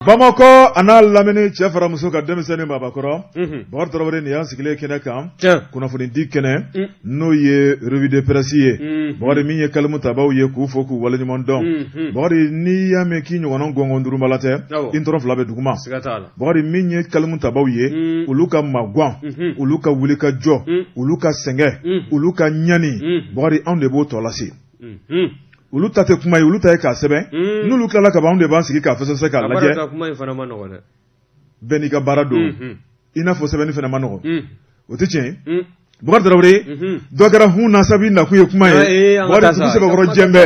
Bamakɔ a n'a lamini, cɛ fara muso ka, denmisɛnnin, babakɔrɔ, Bakari Tarawele, nin y'an sigilen kɛnɛ kan, kunnafoni di kɛnɛ, n'o ye revue de presse ye. Bakari, min ye kalimu tabaw ye, k'u fo k'u waleɲuman dɔn. Bakari, n'i y'a mɛn k'i ɲɔgɔnna gɔngɔn durubala tɛ, i tɔrɔ fila bɛ duguma. Bakari, min ye kalimu tabaw ye, olu ka magan, olu ka wuli ka jɔ, olu ka sɛgɛn, olu ka ɲani, Bakari, anw de b'o tɔ lase. Olu ta tɛ kuma ye, olu ta ye k'a sɛbɛn. N'olu tilala ka ban, anw de b'an sigi k'a fɛsɛfɛsɛ k'a lajɛ. Bɛɛ n'i ka baara don, i n'a fɔ sɛbɛnni fana ma nɔgɔn, o tɛ tiɲɛ ye. Bukari Tarawele, dɔ kɛra hun na sabu nakun ye kuma ye. Bakari, dugu sɛbɛkɔrɔ jɛnbɛ,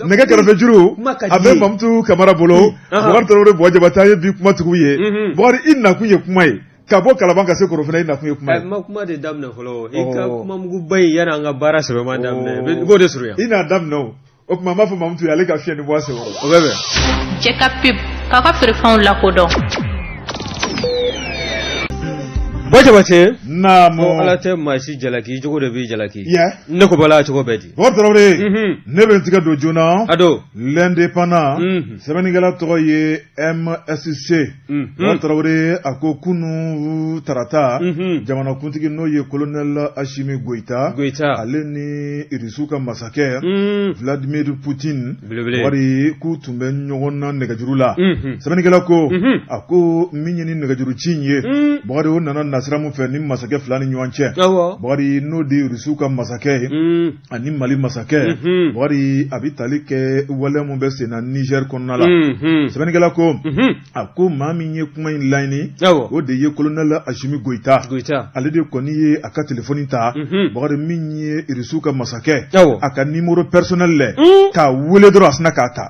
nɛgɛ kɛrɛfɛ juru a bɛ Mamutu Kamara bolo. Bukari Tarawele, Buwa Jabate ye bi kumatigiw ye. Bakari, i nakun ye kuma ye, ka bɔ Kalaban ka se Korofina, i nakun ye kuma ye. Ma kuma de daminɛ fɔlɔ, i ka kumamuguba in, yanni an ka baara sɛbɛma daminɛ, i b'o de surunya. I n'a daminɛ o. O tuma, n b'a fɔ Mamutu ye, ale ka fiɲɛ ni bɔ a sen kɔrɔ. O bɛ bɛn. Cɛ ka pub k'a ka feerefɛnw lakodɔn. Buwa Jabate. Naamu. Ko Ala tɛ maa si jalaki, i jogo de b'i jalaki. Yɛ. Ne ko bala cogo bɛɛ di. Bukari Tarawele, ne bɛ n tigɛ don joona. A don. L'Indépendant, sɛbɛnnikɛla tɔgɔ ye MSC. Bukari Tarawele, a ko kunun tarata, jamanakuntigi, n'o ye colonel Asimi Goyita, Goyita, ale ni Irisiw ka masakɛ Vladimir Poutine, Belebele. Bakari, k'u tun bɛ ɲɔgɔn na nɛgɛjuru la. Sɛbɛnnikɛla ko, a ko min ye ni nɛgɛjuru ci in ye, Bakari, o nana nasira min fɛ ni masakɛ fila ni ɲɔgɔn cɛ, Bakari, n'o de ye Irisiw ka masakɛ ye ani Mali masakɛ, Bakari, a bɛ tali kɛ waleya mun bɛ sen na Niger kɔnɔna la. Sɛbɛnnikɛla ko, a ko maa min ye kuma in laɲini, o de ye colonel Asimi Goyita. Goyita. Ale de kɔni ye a ka telefɔni ta, Bakari, min ye Irisiw ka masakɛ, a ka numéro personnel lɛ, k'a wele dɔrɔn, a sina k'a ta.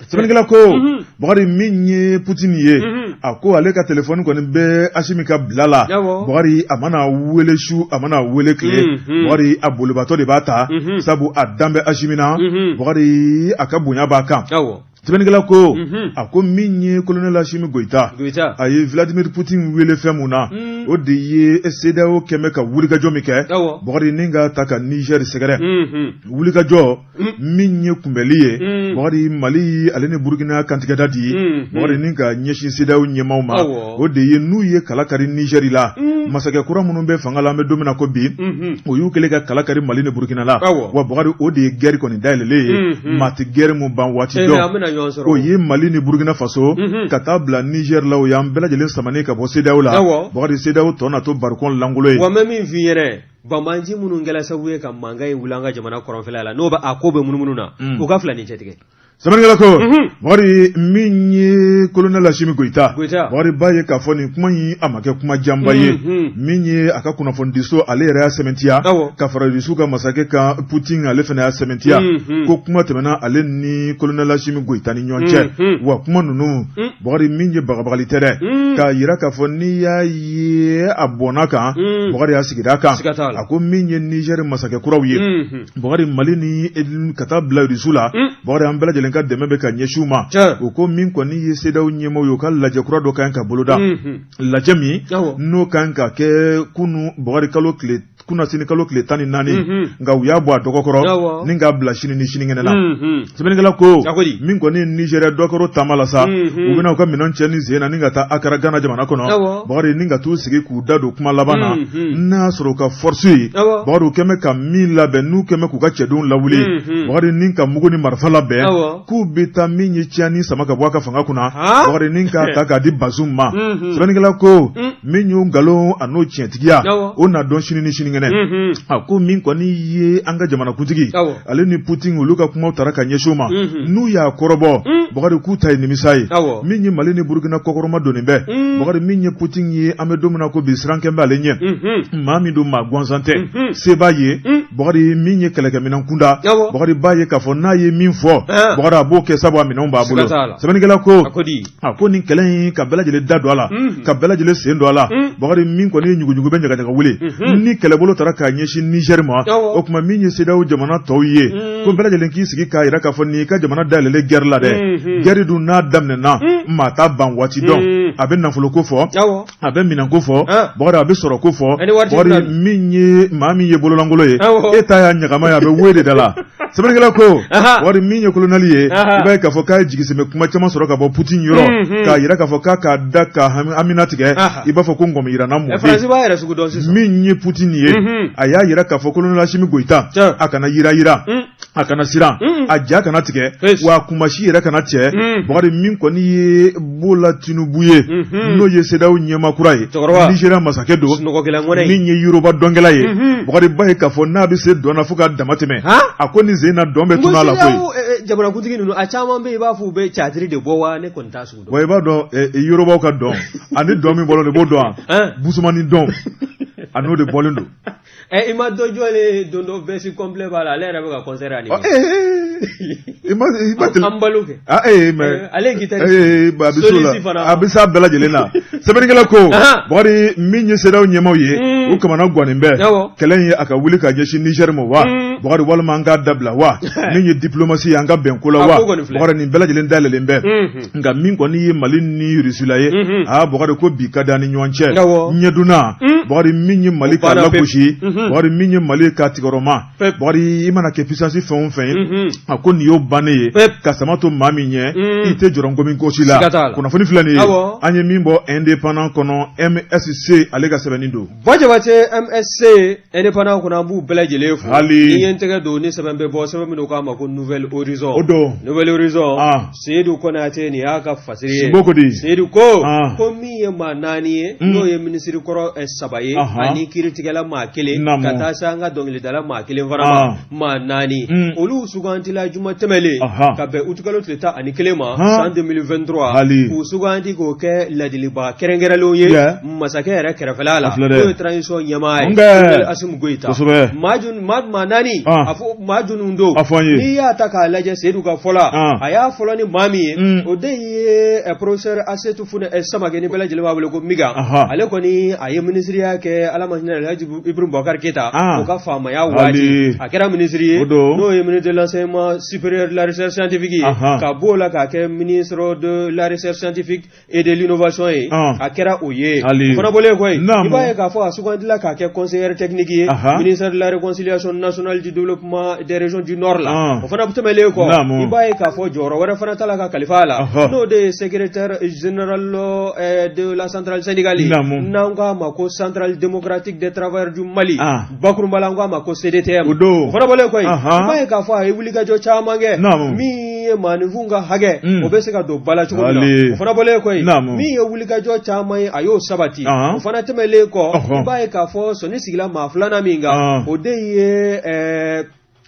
Sɛbɛnnikɛla ko, Bakari, min ye Poutine ye, a ko ale ka telefɔni kɔni bɛ Asimi ka bila la. Bakari, a mana wele su, a mana wele tile, Bakari, a bolibatɔ de b'a ta, sabu a dan bɛ Asimi na. Bakari, a ka bonya b'a kan. Sɛbɛnnikɛla ko, a ko min ye colonel Asimi Goyita, Goyita, a ye Vladimir Poutine wele fɛn mun na, o de ye CEDEAO kɛmɛ ka wulikajɔ min kɛ, Bakari, ni ka ta ka Niger sɛgɛrɛ, wulikajɔ min ye kunbɛli ye, Bakari, Mali ale ni Burukina kantigɛda di, Bakari, ni ka ɲɛsin CEDEAO ɲɛmaaw ma, o de ye n'u ye kala kari Niger la, masakɛ kura minnu bɛ fanga la, an bɛ don min na ko bi, o y'u kɛlen ka kala kari Mali ni Burukina la. Wa Bakari, o de ye guerre kɔni dayɛlɛlen ye, maa tɛ guerre mun ban waati dɔn. O ye Mali ni Burukina Faso ka taa bila Niger la, o y'an bɛɛ lajɛlen samanen ka bɔ CEDEAO la. Bakari, CEDEAO tɔ na to barikon lankolon ye. Wa n bɛ min f'i ɲɛna, banbanci minnu kɛra sababu ye ka mankan in wuli an ka jamana kɔrɔnfɛla la, n'o bɛ a ko bɛ munumunu na, u ka fila ni cɛtigɛ. Sɛbɛnnikɛla ko, Bakari, min ye colonel Asimi Goyita, Bakari, b'a ye k'a fɔ nin kuma in, a ma kɛ kuma janba ye. Min ye a ka kunnafonidiso, ale yɛrɛ y'a sɛmɛntiya, ka fara Rusiw ka masakɛ kan Poutine, ale fana y'a sɛmɛntiya ko kuma tɛmɛna ale ni colonel Asimi Goyita ni ɲɔgɔn cɛ. Wa kuma ninnu, Bakari, min ye bagabagali tɛ dɛ, k'a yira k'a fɔ n'i y'a ye a bɔnna kan, Bakari, y'a sigida kan. A ko min ye Niger masakɛ kuraw ye, Bakari, Mali ni ka taa bila Rusiw la, Bakari, an bɛɛ lajɛlen ka dɛmɛ bɛ ka ɲɛsin u ma. O ko min kɔni ye CEDEAO ɲɛmaaw ye, u ka lajɛ kura dɔ kan ka boloda, lajɛ min n'o kan ka kɛ kunu, Bakari, kalo tile kunasini, kalo tile 14, nka u y'a bɔ a dɔgɔkɔrɔ ni k'a bila sini ni sinikɛnɛ la. Sɛbɛnnikɛla ko, min kɔni ye Nizeriya, dɔ kɛra taama la sa, u bɛna u ka minɛn cɛ ni sen na ni ka taa Akara, Gana jamana kɔnɔ, Bakari, ni ka t'u sigi k'u da don kuma laban na, n'a y'a sɔrɔ u ka force ye, Bakari, u kɛmɛ ka min labɛn, n'u kɛmɛ k'u ka cɛdenw lawuli, Bakari, ni ka mugu ni marifa labɛn, k'u bɛ taa min ye Tiani sama ka bɔ a ka fanga kunna, Bakari, ni k'a ta k'a di Bazum ma. Sɛbɛnnikɛla ko, min y'o nkalon a n'o tiɲɛtigiya, o na dɔn sini ni sinikɛnɛ. A ko min kɔni ye an ka jamanakuntigi, ale ni Putin, olu ka kumaw tara ka ɲɛsin u ma, n'u y'a kɔrɔbɔ, Bakari, k'u ta ye nimisa ye. Min ye Mali ni Burukina kɔkɔrɔma donnen bɛ, Bakari, min ye Putin ye, an bɛ don min na ko bi, sirankɛ bɛ ale ɲɛ, maa min don, maa gansan tɛ, se b'a ye, Bakari, min ye kɛlɛkɛminɛn kunda, Bakari, b'a ye k'a fɔ n'a ye min fɔ, Bakari, a b'o kɛ, sabu a minɛnw b'a bolo. Sɛbɛnnikɛla ko, a ko nin kɛlɛ in, ka bɛɛ lajɛlen da don a la, ka bɛɛ lajɛlen sen don a la, Bakari, min kɔni ye ɲuguɲugu bɛ ɲagaɲaga wuli ni kɛlɛbolo taara k'a ɲɛsin Niger ma, o tuma min ye CEDEAO jamana tɔw ye. Ko bɛɛ lajɛlen k'i sigi k'a jira k'a fɔ nin ka jamana dayɛlɛlen guerre la dɛ. Guerre dun n'a daminɛna, maa t'a ban waati dɔn. A bɛ nafolo ko fɔ, a bɛ minɛn ko fɔ, Bakari, a bɛ sɔrɔ ko fɔ. Bakari, min ye maa min ye bololankolo ye, e ta y'a ɲagama ye, a bɛ we de da la. Sɛbɛnnikɛla ko, Bakari, min ye kolonɛli ye, i b'a ye k'a fɔ k'a ye jigisɛmɛ kuma caman sɔrɔ ka bɔ Poutine yɔrɔ, k'a jira k'a fɔ k'a k'a da ka hamina tigɛ, i b'a fɔ ko ngɔmi yiranna mɔden. Min ye Poutine ye, a y'a jira k'a fɔ kolonɛli Asimi Goyita, a kana yira yira, a kana siran, a ja kana tigɛ, wa a kunmasi yɛrɛ kana cɛ. Bakari, min kɔni ye Bola Tinubu ye, n'o ye CEDEAO ɲɛmaa kura ye, Nigéria masakɛ don, min ye Yoruba dɔnkɛla ye, Bakari, b'a ye k'a fɔ n'a bɛ se dɔn na fo ka dama tɛmɛ, a ko nin sen na dɔn bɛ tunun a la koyi. Jamanakuntigi ninnu, a caman bɛ yen, i b'a fɔ u bɛ catiri de bɔ wa, ne kɔni t'a sugu dɔn. Wa i b'a dɔn Yorubaw ka dɔn ani dɔn min bɔlen don, i b'o dɔn wa? Busumani dɔn, a n'o de bɔlen don. I ma dɔ jɔlen don dɔ, veste complet b'a la, ale yɛrɛ bɛ ka concert animer. I ma i ma an balo kɛ. Ah ee, mais ale ye guitariste. Ee, a bɛ s'o la, a bɛ s'a bɛɛ lajɛlen na. Sɛbɛnnikɛla ko, Bakari, min ye CEDEAO ɲɛmaaw ye, u kamana gannen bɛ kɛlɛ in ye, a ka wuli ka ɲɛsin Niger ma wa, Bakari, walima an k'a dabila wa? Min ye diplomatie ye, an ka bɛn ko la wa? Bakari, nin bɛɛ lajɛlen dayɛlɛlen bɛ. Nka min kɔni ye Mali ni Russie la ye, aa Bakari, ko bi ka di an ni ɲɔgɔn cɛ ɲɛdunna. Bakari, min ye Mali k'a lagosi, Bakari, min ye Mali k'a tigɛrɔma, Bakari, i mana kɛ puissance fɛn o fɛn ye, a ko nin y'o bannen ye. Ka sama to maa min ɲɛ, i tɛ jɔrɔ nkomi gosi la. Kunnafoni filɛ nin ye, an ye min bɔ Indépendant kɔnɔ, MSC ale ka sɛbɛnni don. Ba Jabate, MSC Indépendant kɔnɔ, an b'u bɛɛ lajɛlen fo. Hali ni ye n tɛgɛ don ni sɛbɛn bɛ bɔ, sɛbɛn min k'a ma ko Nouvel Horizon. O don. Nouvel Horizon, Seyidu Konate, nin y'a ka fasiri ye. Sinbo ko di? Seyidu ko ko min ye maa 4 ye, n'o ye minisiri kɔrɔ 3 ye ani kiiritigɛla maa 1, ka taa se an ka dɔnkilidala maa 1 fana ma, maa 4, olu sugantila juma tɛmɛlen ka bɛn utukalo tile 11 ma san 2023, k'u sugandi k'o kɛ ladilibaga kɛrɛnkɛrɛnlenw ye masakɛ yɛrɛ kɛrɛfɛla la, n'o ye transition ɲɛmaa ye, colonel Asimi Goyita. Maa maa 4, a fɔ maa jumɛnw don? N'i y'a ta k'a lajɛ, Seyidu ka fɔ la, a y'a fɔlɔ ni maa min ye, o de ye professeur Asetu Funɛ Samake, ni bɛɛ lajɛlen b'a wele ko Miga. Ale kɔni, a ye minisiriya kɛ, Ala ma hinɛ Alhaji Ibrahim Boubacar Keita, o ka faamaya waati, a kɛra minisiri ye, n'o ye ministre de l'enseignement supérieur, de la recherche scientifique ye, ka b'o la k'a kɛ ministre de la recherche scientifique et de l'innovation ye, a kɛra o ye. O fana bɔlen kɔ yen, i b'a ye k'a fɔ a sugandila k'a kɛ conseiller technique ye ministère de la réconciliation nationale, du développement des régions du nord la. O fana tɛmɛlen kɔ, i b'a ye k'a fɔ jɔyɔrɔ wɛrɛ fana ta la ka kalifa a la, n'o de ye secrétaire général de la centrale syndicale ye, n'an k'a ma ko Centrale démocratique des travailleurs du Mali, bakurunba la an k'a ma ko CDTM. O fana bɔlen kɔ yen, i b'a ye k'a fɔ a ye wulikajɔ caman kɛ min ye maaninfinw ka hakɛ, o bɛ se ka don ba la cogo min na. O fana bɔlen kɔ yen, min ye wulikajɔ caman ye, a y'o sabati. O fana tɛmɛlen kɔ, i b'a ye k'a fɔ sɔnni sigila maa filanan min kan, o de ye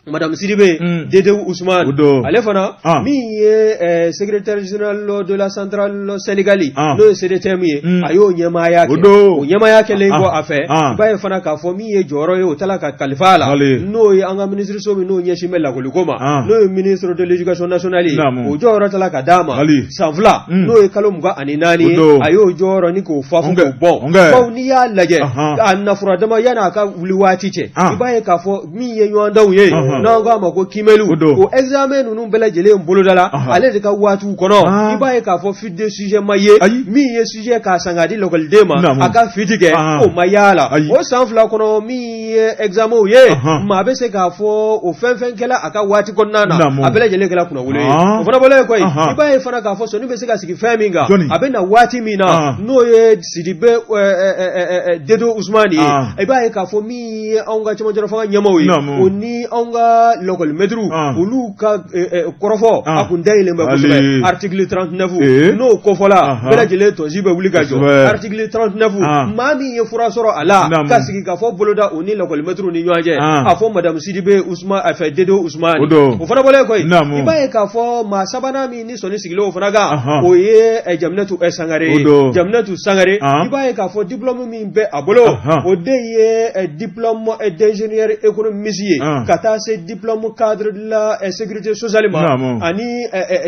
Madame Sidibe Dede Ousmane. Ale fana, min ye secrétaire général de la centrale syndicale, n'o ye CDTM ye, a y'o ɲɛmaaya kɛ. O ɲɛmaaya kɛlen kɔ a fɛ, i b'a ye fana k'a fɔ min ye jɔyɔrɔ ye, o taara ka kalifa a la, n'o ye an ka minisiriso min n'o ɲɛsin bɛ lakɔliko ma, n'o ye ministre de l'éducation nationale ye, o jɔyɔrɔ taara ka d'a ma san 2, n'o ye kalo 24 ye. A y'o jɔyɔrɔ ni k'o fa fo k'o bɔn, bawo n'i y'a lajɛ a nafura dama yanni a ka wuli waati cɛ, i b'a ye k'a fɔ min ye ɲɔgɔndanw ye, n'an k'a ma ko kiimɛliw, o examen ninnu bɛɛ lajɛlen bolodala ale de ka waatiw kɔnɔ. I b'a ye k'a fɔ fuite de sujet ma ye, min ye sujet k'a san k'a di lakɔliden ma, a ka fuite kɛ, o ma y'a la o san 2 kɔnɔ. Min ye examenw ye, maa bɛ se k'a fɔ o fɛn fɛn kɛla a ka waati kɔnɔna na, a bɛɛ lajɛlen kɛla kunnawolo ye. O fana bɔlen kɔ yen, i b'a ye fana k'a fɔ sɔnni bɛ se ka sigi fɛn min kan, a bɛ na waati min na, n'o ye Sidibe Dedo Ousmane ye, i b'a ye k'a fɔ min ye anw ka cɛmancɛ fanga ɲɛmaaw ye, o ni anw ka lakɔlimɛtiriw, olu ka kɔrɔfɔ a kun dayɛlɛn bɛ kosɛbɛ. Article 39, n'o kofɔla, bɛɛ lajɛlen tɔnsi bɛ wuli ka jɔ. Article 39, maa min ye fura sɔrɔ a la ka sigi ka fɔ boloda o ni lakɔlimɛtiriw ni ɲɔgɔn cɛ, a fɔ madame Sidibe Ousmane a fɛ Dedo Ousmane. O fana bɔlen kɔ yen, i b'a ye k'a fɔ maa sabanan min ni sɔnni sigilen o fana kan, o ye Jaminatu Sangare ye. Jaminatu Sangare, i b'a ye k'a fɔ diplôme min bɛ a bolo, o de ye diplôme d'ingénieur économiste ye, ka taa se se diplôme cadre de la sécurité sociale ma ani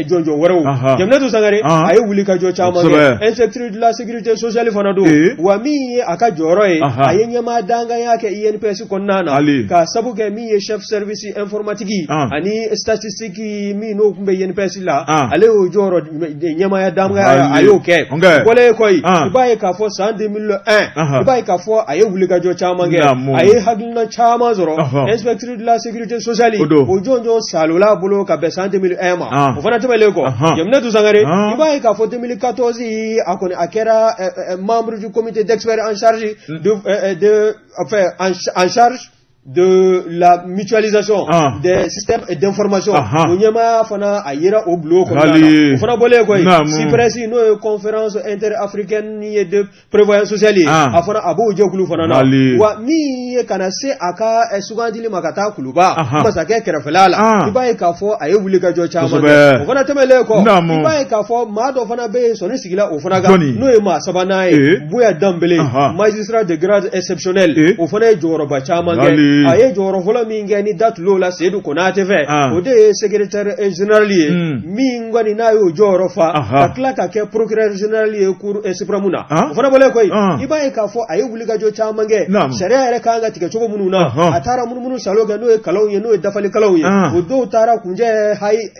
jɔnjɔn wɛrɛw. Jaminatu Sangare a ye wulikajɔ caman kɛ, inspecteur de la sécurité sociale fana don, wa min ye a ka jɔyɔrɔ ye, a ye ɲɛmaa danganya kɛ INPS kɔnɔna na ka sabu kɛ min ye chef service informatique ani statistique min n'o tun bɛ INPS la, ale y'o jɔyɔrɔ ɲɛmaaya danganya a y'o kɛ. Bɔlen kɔ yen, i b'a ye k'a fɔ san 2001, i b'a ye k'a fɔ a ye wulikajɔ caman kɛ, a ye hakilina caman sɔrɔ inspecteur de la sécurité sociale, o jɔnjɔn salola bolo ka bɛn san 2001 ma. O fana tɛmɛnen kɔ, Jaminatu Sangare, i b'a ye k'a fɔ 2014 a kɔni a kɛra membre du comité d'experts en charge de enfin en charge de la mutualisation des systèmes d'information. O ɲɛmaaya fana a yera o bulon kɔnɔna na. O fana bɔlen kɔ yen, CIPRES n'o ye conférence interafricaine ye de prévoyance sociale ye, a fana a b'o jɛkulu fana na. Wa min ye ka na se a ka sugandili ma ka taa Kuluba masakɛ kɛrɛfɛla la, i b'a ye k'a fɔ a ye wulikajɔ caman kɛ. O fana tɛmɛnen kɔ, i b'a ye k'a fɔ maa dɔ fana bɛ yen sɔnni sigila o fana kan, n'o ye maa sabanan ye, Buya Danbele, magistrat de grade exceptionnel, o fana ye jɔyɔrɔba caman kɛ. A ye jɔyɔrɔ fɔlɔ min kɛ ni da tul'o la Seydou Konate fɛ, o de ye secrétaire général ye, min kɔni n'a y'o jɔyɔrɔ fa ka tila ka kɛ procureur général ye cour suprême na. O fana bɔlen kɔ yen, i b'a ye k'a fɔ a ye wulikajɔ caman kɛ sariya yɛrɛ kan ka tigɛ cogo minnu na, a taara munumunu salo kɛ n'o ye kalanw ye, n'o ye dafali kalanw ye, o dɔw taara kunjɛ hayi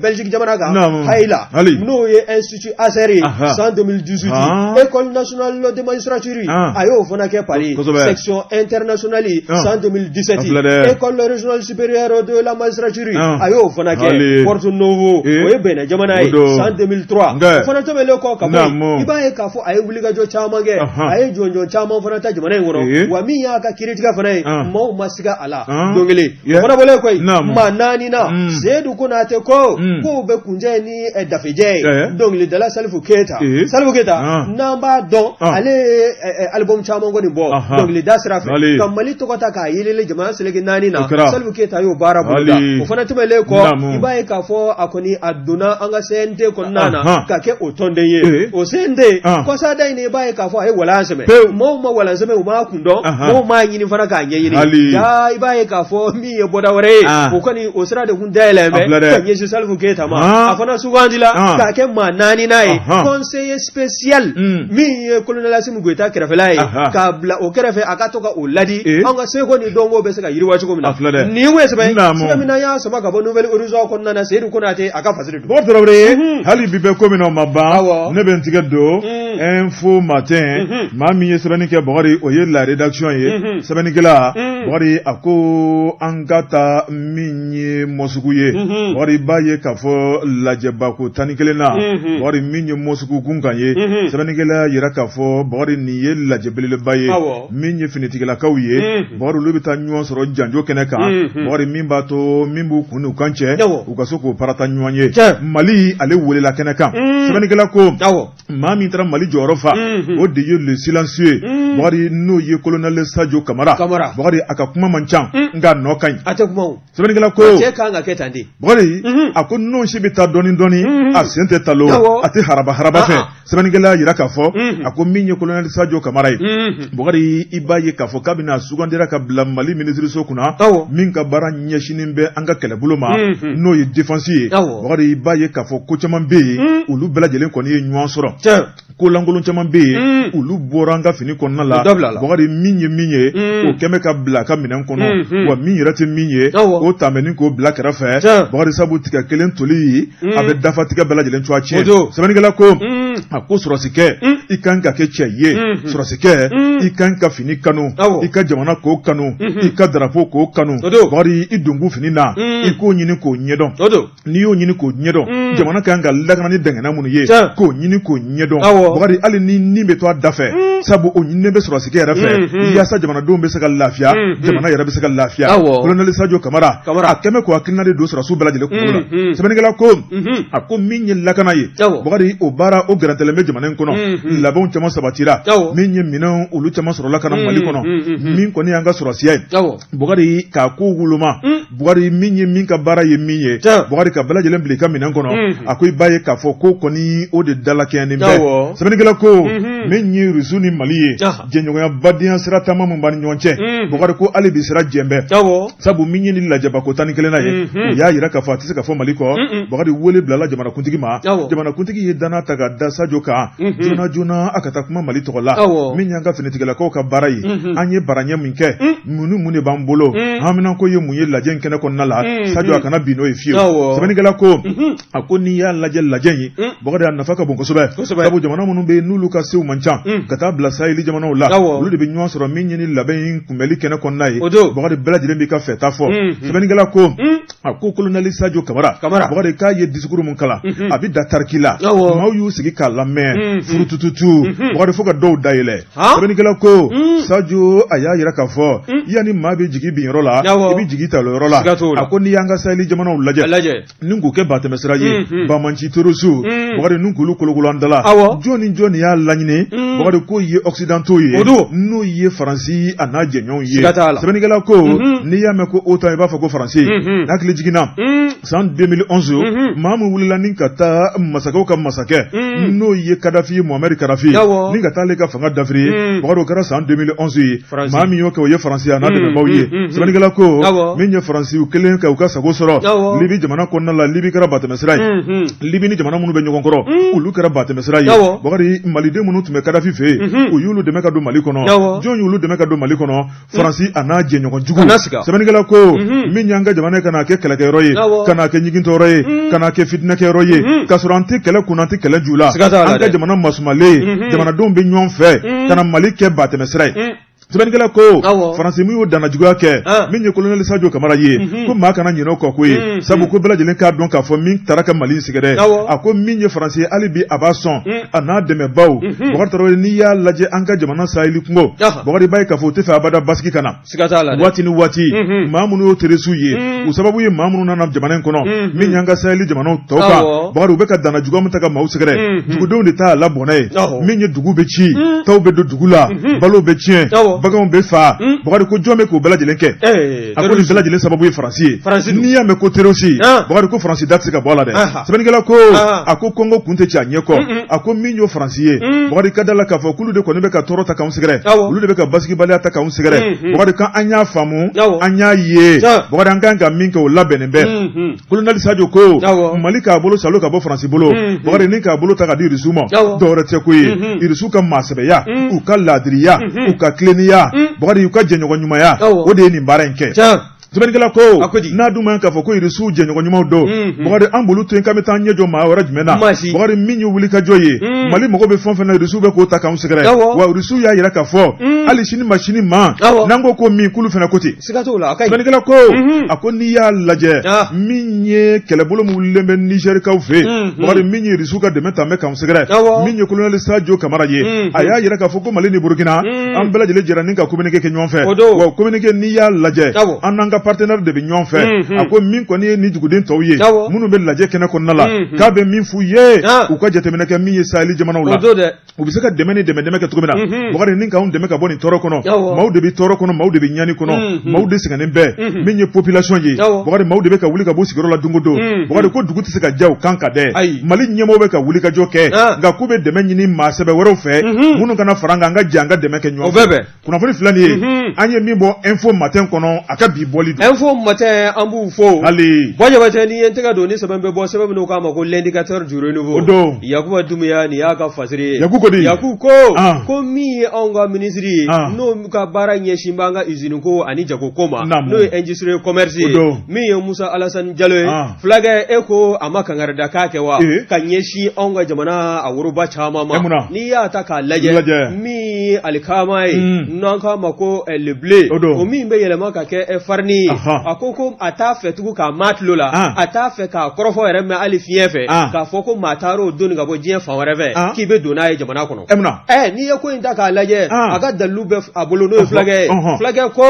Belgique jamana kan, hayi la, n'o ye institut ASER ye san 2018, école nationale de magistrature a y'o fana kɛ Paris, section internationale san 2017, école régionale supérieure de la magistrature a y'o fana kɛ Porto Novo, o ye Benin jamana ye san 2003. O fana tɛmɛnen kɔ ka bɔ yen, i b'a ye k'a fɔ a ye wulikajɔ caman kɛ, a ye jɔnjɔn caman fana ta jamana in kɔnɔ, wa min y'a ka kiiritigɛ fana ye, maaw ma siga a la don kelen. O fana bɔlen kɔ yen, maa naani na, Seydou Konate ko k'o bɛ kunjɛ ni dafejɛ ye, dɔnkilidala Salifu Keyita. Salifu Keyita n'an b'a dɔn, ale ye album caman kɔni bɔ dɔnkilida sira fɛ ka Mali tɔgɔ ta k'a yelele jamana seleke naani na, Salifu Keyita y'o baara boloda. O fana tɛmɛnen kɔ, i b'a ye k'a fɔ a kɔni a donna an ka CNT kɔnɔna na ka kɛ o tɔnden ye. O CNT kɔsada in i b'a ye k'a fɔ a ye walan sɛmɛ, maaw ma walan sɛmɛ, u m'a kun dɔn, maaw m'a ɲini fana k'a ɲɛɲini. Ja i b'a ye k'a fɔ min ye bɔda wɛrɛ ye, o kɔni o sira de kun dayɛlɛn bɛ ka ɲɛsin Salifu Keyita ma. A fana sugandila k'a kɛ maa naaninan ye, conseiller spécial min ye colonel Assimi Goïta kɛrɛfɛla ye, k'a bila o kɛrɛfɛ a ka to ka o ladi an ka seko ni dɔnko bɛ se ka yiriwa cogo min na. Nin ye sɛbɛn sɛbɛn min n'an y'a sama ka bɔ Nouvel Horizon kɔnɔna na, Seydou Konate a ka fasiri don. Bɔkari Tarawele, hali bi bɛ ko min na o ma ban, ne bɛ n tigɛ don Info Matin, maa min ye sɛbɛnni kɛ Bɔkari, o ye la rédaction ye, sɛbɛnnikɛla Bɔkari a ko an ka taa min ye Mɔsuku ye, Bɔkari b'a ye k'a fɔ lajɛbako 11 na, Bɔkari min ye Mɔsuku kun kan ye, sɛbɛnnikɛla yira k'a fɔ Bɔkari nin ye lajɛ belebeleba ye, min ye finitigilakaw ye, Bɔkari olu bɛ taa ɲɔgɔn sɔrɔ janjo kɛnɛ kan, Bɔkari min b'a to min b'u kun n'u kan cɛ, u ka se k'o parata ɲɔgɔn ye. Mali ale welela kɛnɛ kan, sɛbɛnnikɛla ko maa min taara Mali jɔyɔrɔ fa, o de ye le silencieux ye, Bɔkari n'o ye colonel Sadio Kamara. Bɔkari a ka kuma man ca, nka nɔ ka ɲi. A tɛ kuma o. Sɛbɛnnikɛla ko cɛ kan ka kɛ tan de. Bɔkari a ko n'o si bɛ taa dɔɔni dɔɔni, a sen tɛ talo, a tɛ haraba haraba fɛ. Sɛbɛnnikɛla yira k'a fɔ a ko min ye colonel Sadio Kamara ye, Bɔkari i b'a ye k'a fɔ k'a bɛna sugandira ka bila Mali minisiriso kunna, min ka baara ɲɛsinnen bɛ an ka kɛlɛbolo ma, n'o ye défense ye. Bɔkari i b'a ye k'a fɔ ko caman bɛ yen, olu bɛɛ lajɛlen kɔni ye ɲɔgɔn sɔrɔ. Ko lankolon caman bɛ yen, olu bɔra an ka fini kɔnɔna la. Bɔkari min ye min ye, o kɛn bɛ ka bila a ka minɛn kɔnɔ, wa min yɛrɛ tɛ min ye, o taamenin k'o bila kɛrɛfɛ. Bɔkari sabu tigɛ kelen toli a bɛ dafa tigɛ bɛɛ lajɛlen cogoya tiɲɛ. Sɛbɛnnikɛla ko a ko sɔrɔsikɛ, i kan ka kɛ cɛ ye, sɔrɔsikɛ i kan ka fini kanu, i ka jamana k'o kanu, i ka darapo k'o kanu. Bɔkari i donkun fini na, i k'o ɲini k'o ɲɛdɔn. N'i y'o ɲini k'o ɲɛdɔn, jamana kan ka lakana ni dɛngɛnɛ minnu ye, k'o ɲini k'o ɲɛdɔn. Bɔkari hali ni nin bɛ to a da fɛ, sabu o ɲininen bɛ sɔrɔsikɛ yɛrɛ fɛ, yaasa jamanadenw bɛ se ka lafiya, jamana yɛrɛ bɛ se ka lafiya. Colonel Sadio Kamara a kɛmɛ k'o hakilina de don sɔrɔsiw bɛɛ lajɛlen kunkolo la. Sɛbɛnnikɛla ko a ko min ye lakana ye, Bɔkari o baara o gɛrɛ gɛrɛntɛlen bɛ jamana in kɔnɔ, labɛnw caman sabatira, min ye minɛnw olu caman sɔrɔla ka na Mali kɔnɔ, min kɔni y'an ka sɔrɔsiya ye. Bukari k'a ko woloma, Bukari min ye min ka baara ye min ye, Bukari ka bɛɛ lajɛlen bila i ka minɛn kɔnɔ. A ko i b'a ye k'a fɔ ko kɔni o de dalakɛɲɛnen bɛ. Sɛbɛnnikɛla ko min ye Rusu ni Mali ye, jɛɲɔgɔnya badenya sira taama min b'an ni ɲɔgɔn cɛ, Bukari ko hali bi sira jɛn bɛ, sabu min ye ni lajɛba ko 11nan ye, u y'a jira k'a fɔ a tɛ se ka fɔ Mali kɔ. Bukari wele bilala jamanakuntigi ma, jamanakuntigi ye danna ta ka da Sajo kan joona joona a ka taa kuma Mali tɔgɔ la. Min y'an ka finitigilakaw ka baara ye, an ye baaraɲɛ min kɛ, mun ni mun de b'an bolo, haminanko ye mun ye lajɛ in kɛnɛ kɔnɔna la, Sajo a kana bin n'o ye fiyewu. Sɛbɛnnikɛla ko a ko n'i y'a lajɛ lajɛ in, Bukari a nafa ka bon kosɛbɛ, sabu jamana minnu bɛ yen n'olu ka sew man ca ka taa bila saheli jamanaw la, olu de bɛ ɲɔgɔn sɔrɔ min ye ni labɛn in kunbɛli kɛnɛ kɔnɔna ye. Bukari bɛɛ lajɛlen b'i ka fɛta fɔ. Sɛbɛnnikɛla ko a ko kolonɛli Sajo Kamara, Bukari k'a ye discours mun kalan, a bɛ da tariki la, maaw y'u sigi k'a lamɛn furutututu, Bukari fo ka dɔw da yɛlɛ. Sɛbɛnnikɛla ko Sajo a y'a jira k'a fɔ yanni maa bɛ jigin bin yɔrɔ la, i bɛ jigin ta yɔrɔ la. A ko n'i y'an ka saheli jamanaw lajɛ ni k'u kɛ batɛmɛsira ye, banbaanci terroriste, Bukari ni k'olu kolokolo an da la, jɔn ni jɔn y'a laɲini? Bukari k'o ye occidentaux ye, n'o ye Faransi a n'a jɛɲɔgɔnw ye. Sɛbɛnnikɛla ko n'i y'a mɛn ko OTAN, i b'a fɔ ko Faransi. N'a hakili jiginna san 2011, maa min wulila ni ka taa masakɛw ka masakɛ, n'o ye Kadafi ye, Muhamɛdi Kadafi, ni ka taa ale ka fanga dafiri, Bukari o kɛra san 2011 ye. Maa min y'o kɛ, o ye Faransi a n'a dɛmɛbaaw ye. Sɛbɛnnikɛla ko min ye Faransi kelen ka u ka sago sɔrɔ Libi jamana kɔnɔna la, Libi kɛra batɛmɛsira ye, Libi ni jamana minnu bɛ ɲɔgɔn kɔrɔ, olu kɛra batɛmɛsira ye. Bukari Maliden minnu tun bɛ Kadafi fɛ yen, u y'olu dɛmɛ ka don Mali kɔnɔ. Jɔn y'olu dɛmɛ ka don Mali kɔnɔ? Faransi a n'a jɛɲɔgɔn jugu. Sɛbɛnnikɛla ko min y'an ka jamana ye ka n'a kɛ kɛlɛkɛyɔrɔ ye, ka n'a kɛ ɲigintɔyɔrɔ ye, ka n'a kɛ fitinɛkɛyɔrɔ ye, k'a sɔrɔ an tɛ kɛlɛ kun, an tɛ kɛlɛ ju la, an ka jamana masumalen, jamanadenw bɛ ɲɔgɔn fɛ, ka na Mali kɛ batɛmɛsira ye. Sɛbɛnnikɛla ko Faransi min y'o danna juguya kɛ, min ye kolonɛli Sajo Kamara ye, ko maa kana ɲinɛ o kɔ ko ye, sabu ko bɛɛ lajɛlen k'a dɔn k'a fɔ min taara ka Mali sɛgɛrɛ. A ko min ye Faransi ye, hali bi a b'a sɔn a n'a dɛmɛbaaw. Bukari Tarawele, n'i y'a lajɛ an ka jamana saheli kungo, Bukari b'a ye k'a fɔ u tɛ fɛ abada basigi ka na. Waati ni waati maa minnu y'o terroriste ye, u sababu ye maa minnu nana jamana in kɔnɔ, min y'an ka saheli jamanaw tɔw kan, Bukari u bɛ ka danna juguya min ta ka maaw sɛgɛrɛ, dugudenw de t'a la bɔnɛ ye. Min ye dugu bɛ ci, taw bɛ don dugu la, balo bɛ tiɲɛ, baganw bɛ faa. Bukari ko jɔn bɛ k'o bɛɛ lajɛlen kɛ? A ko nin bɛɛ lajɛlen sababu ye Faransi ye. N'i y'a mɛn ko terroriste, Bukari ko Faransi da tɛ se ka bɔ a la dɛ. Sɛbɛnnikɛla ko a ko Kɔngo kun tɛ ci a ɲɛ kɔ. A ko min y'o Faransi ye, Bukari ka da la k'a fɔ k'olu de kɔni bɛ ka tɔɔrɔ ta k'anw sɛgɛrɛ, olu de bɛ ka basigibaliya ta k'anw sɛgɛrɛ. Bukari kan an y'a faamu, an y'a ye, Bukari an kan ka min kɛ o labɛnnen bɛ. Kolonɛli Sajo ko Mali k'a bolo salo ka bɔ Faransi bolo, Bukari ni k'a bolo ta ka di Irisiw ma, dɔwɛrɛ tɛ ko ye, Irisiw ka maasɛbɛya, u ka laadiriya, u ka tilennenya, Bukari u ka jɛɲɔgɔn ɲumanya, o de ye nin baara in kɛ. Sɛbɛnnikɛla ko n'a dun ma k'a fɔ ko Irisiw jɛɲɔgɔn ɲumanw don, Bukari an b'olu to yen k'an bɛ taa ɲɛ jɔ maa wɛrɛ jumɛn na? Bukari min ye wulikajɔ ye, Mali mago bɛ fɛn o fɛn na, Irisiw bɛ k'o ta k'anw sɛgɛrɛ. Wa Irisiw y'a jira k'a fɔ hali sini ma sini ma, n'an ko min k'olu fana ko ten. Sɛbɛnnikɛla ko a ko n'i y'a lajɛ min ye kɛlɛbolo min wulilen bɛ Nizɛrikaw fɛ yen, Bukari min ye Irisiw ka dɛmɛ ta bɛ k'anw sɛgɛrɛ, min ye kolonɛli Sajo Kamara ye, a y'a jira k'a fɔ ko Mali ni Burukina an bɛɛ lajɛlen jɛra ni ka communiqué kɛ ɲɔgɔn fɛ. Wa communiqué n'i y'a lajɛ, an n'an ka partenaire de bɛ ɲɔgɔn fɛ. A ko min kɔni ye ni duguden tɔw ye minnu bɛ lajɛ kɛnɛ kɔnɔna la, k'a bɛ min f'u ye, u ka jateminɛ kɛ min ye saheli jamanaw la, u bɛ se ka dɛmɛ ni dɛmɛ kɛ cogo min na, Bukari ni k'anw dɛmɛ ka bɔ nin tɔɔrɔ kɔnɔ. Maaw de bɛ tɔɔrɔ kɔnɔ, maaw de bɛ ɲani kɔnɔ, maaw de sɛgɛnnen bɛɛ. Min ye population ye, Bukari maaw de bɛ ka wuli ka bɔ sigiyɔrɔ la don o don. Bukari ko dugu tɛ se ka diya u kan ka dɛ. Mali ɲɛmɔgɔw bɛ ka wuli ka jɔ kɛ, nka k'u bɛ dɛmɛ ɲini maa sɛbɛ wɛrɛw fɛ minnu kana fara an kan, an ka jɛ an ka dɛmɛ kɛ ɲɔgɔn fɛ. Kunnafoni filɛ nin ye, an ye min bɔ Info Matin kɔnɔ, a ka bi bɔli don. Info Matin, an b'u fo. Hali. Buwa Jabatɛ, n'i ye n tɛgɛ don ni sɛbɛn bɛ bɔ, sɛbɛn min k'a ma ko l'indicateur du renouveau. O don. Yakuba Dumuya, nin y'a ka fasiri ye. Yaku ko di? Yaku ko ko min ye anw ka minisiri ye, n'o ka baara ɲɛsin b'an ka usine ko ani jago ko ma, n'o ye industrie commerce ye, min ye Musa Alasani Jalo ye. Fulakɛ, e ko a ma kangarida k'a kɛ wa ka ɲɛsin anw ka jamana a woroba caman ma? N'i y'a ta k'a lajɛ, min ye alikama ye, n'an k'a ma ko le blé, o min bɛ yɛlɛma ka kɛ farine farini ye, a ko a t'a fɛ tugun k'a maa tulo la, a t'a fɛ k'a kɔrɔfɔ yɛrɛ mɛn hali fiɲɛ fɛ, k'a fɔ ko maa taar'o doni ka bɔ diɲɛ fan wɛrɛ fɛ k'i bɛ don n'a ye jamana kɔnɔ. N'i ye ko in ta k'a lajɛ, a ka dalilu bɛ a bolo, n'o ye fulakɛ ye. Fulakɛ ko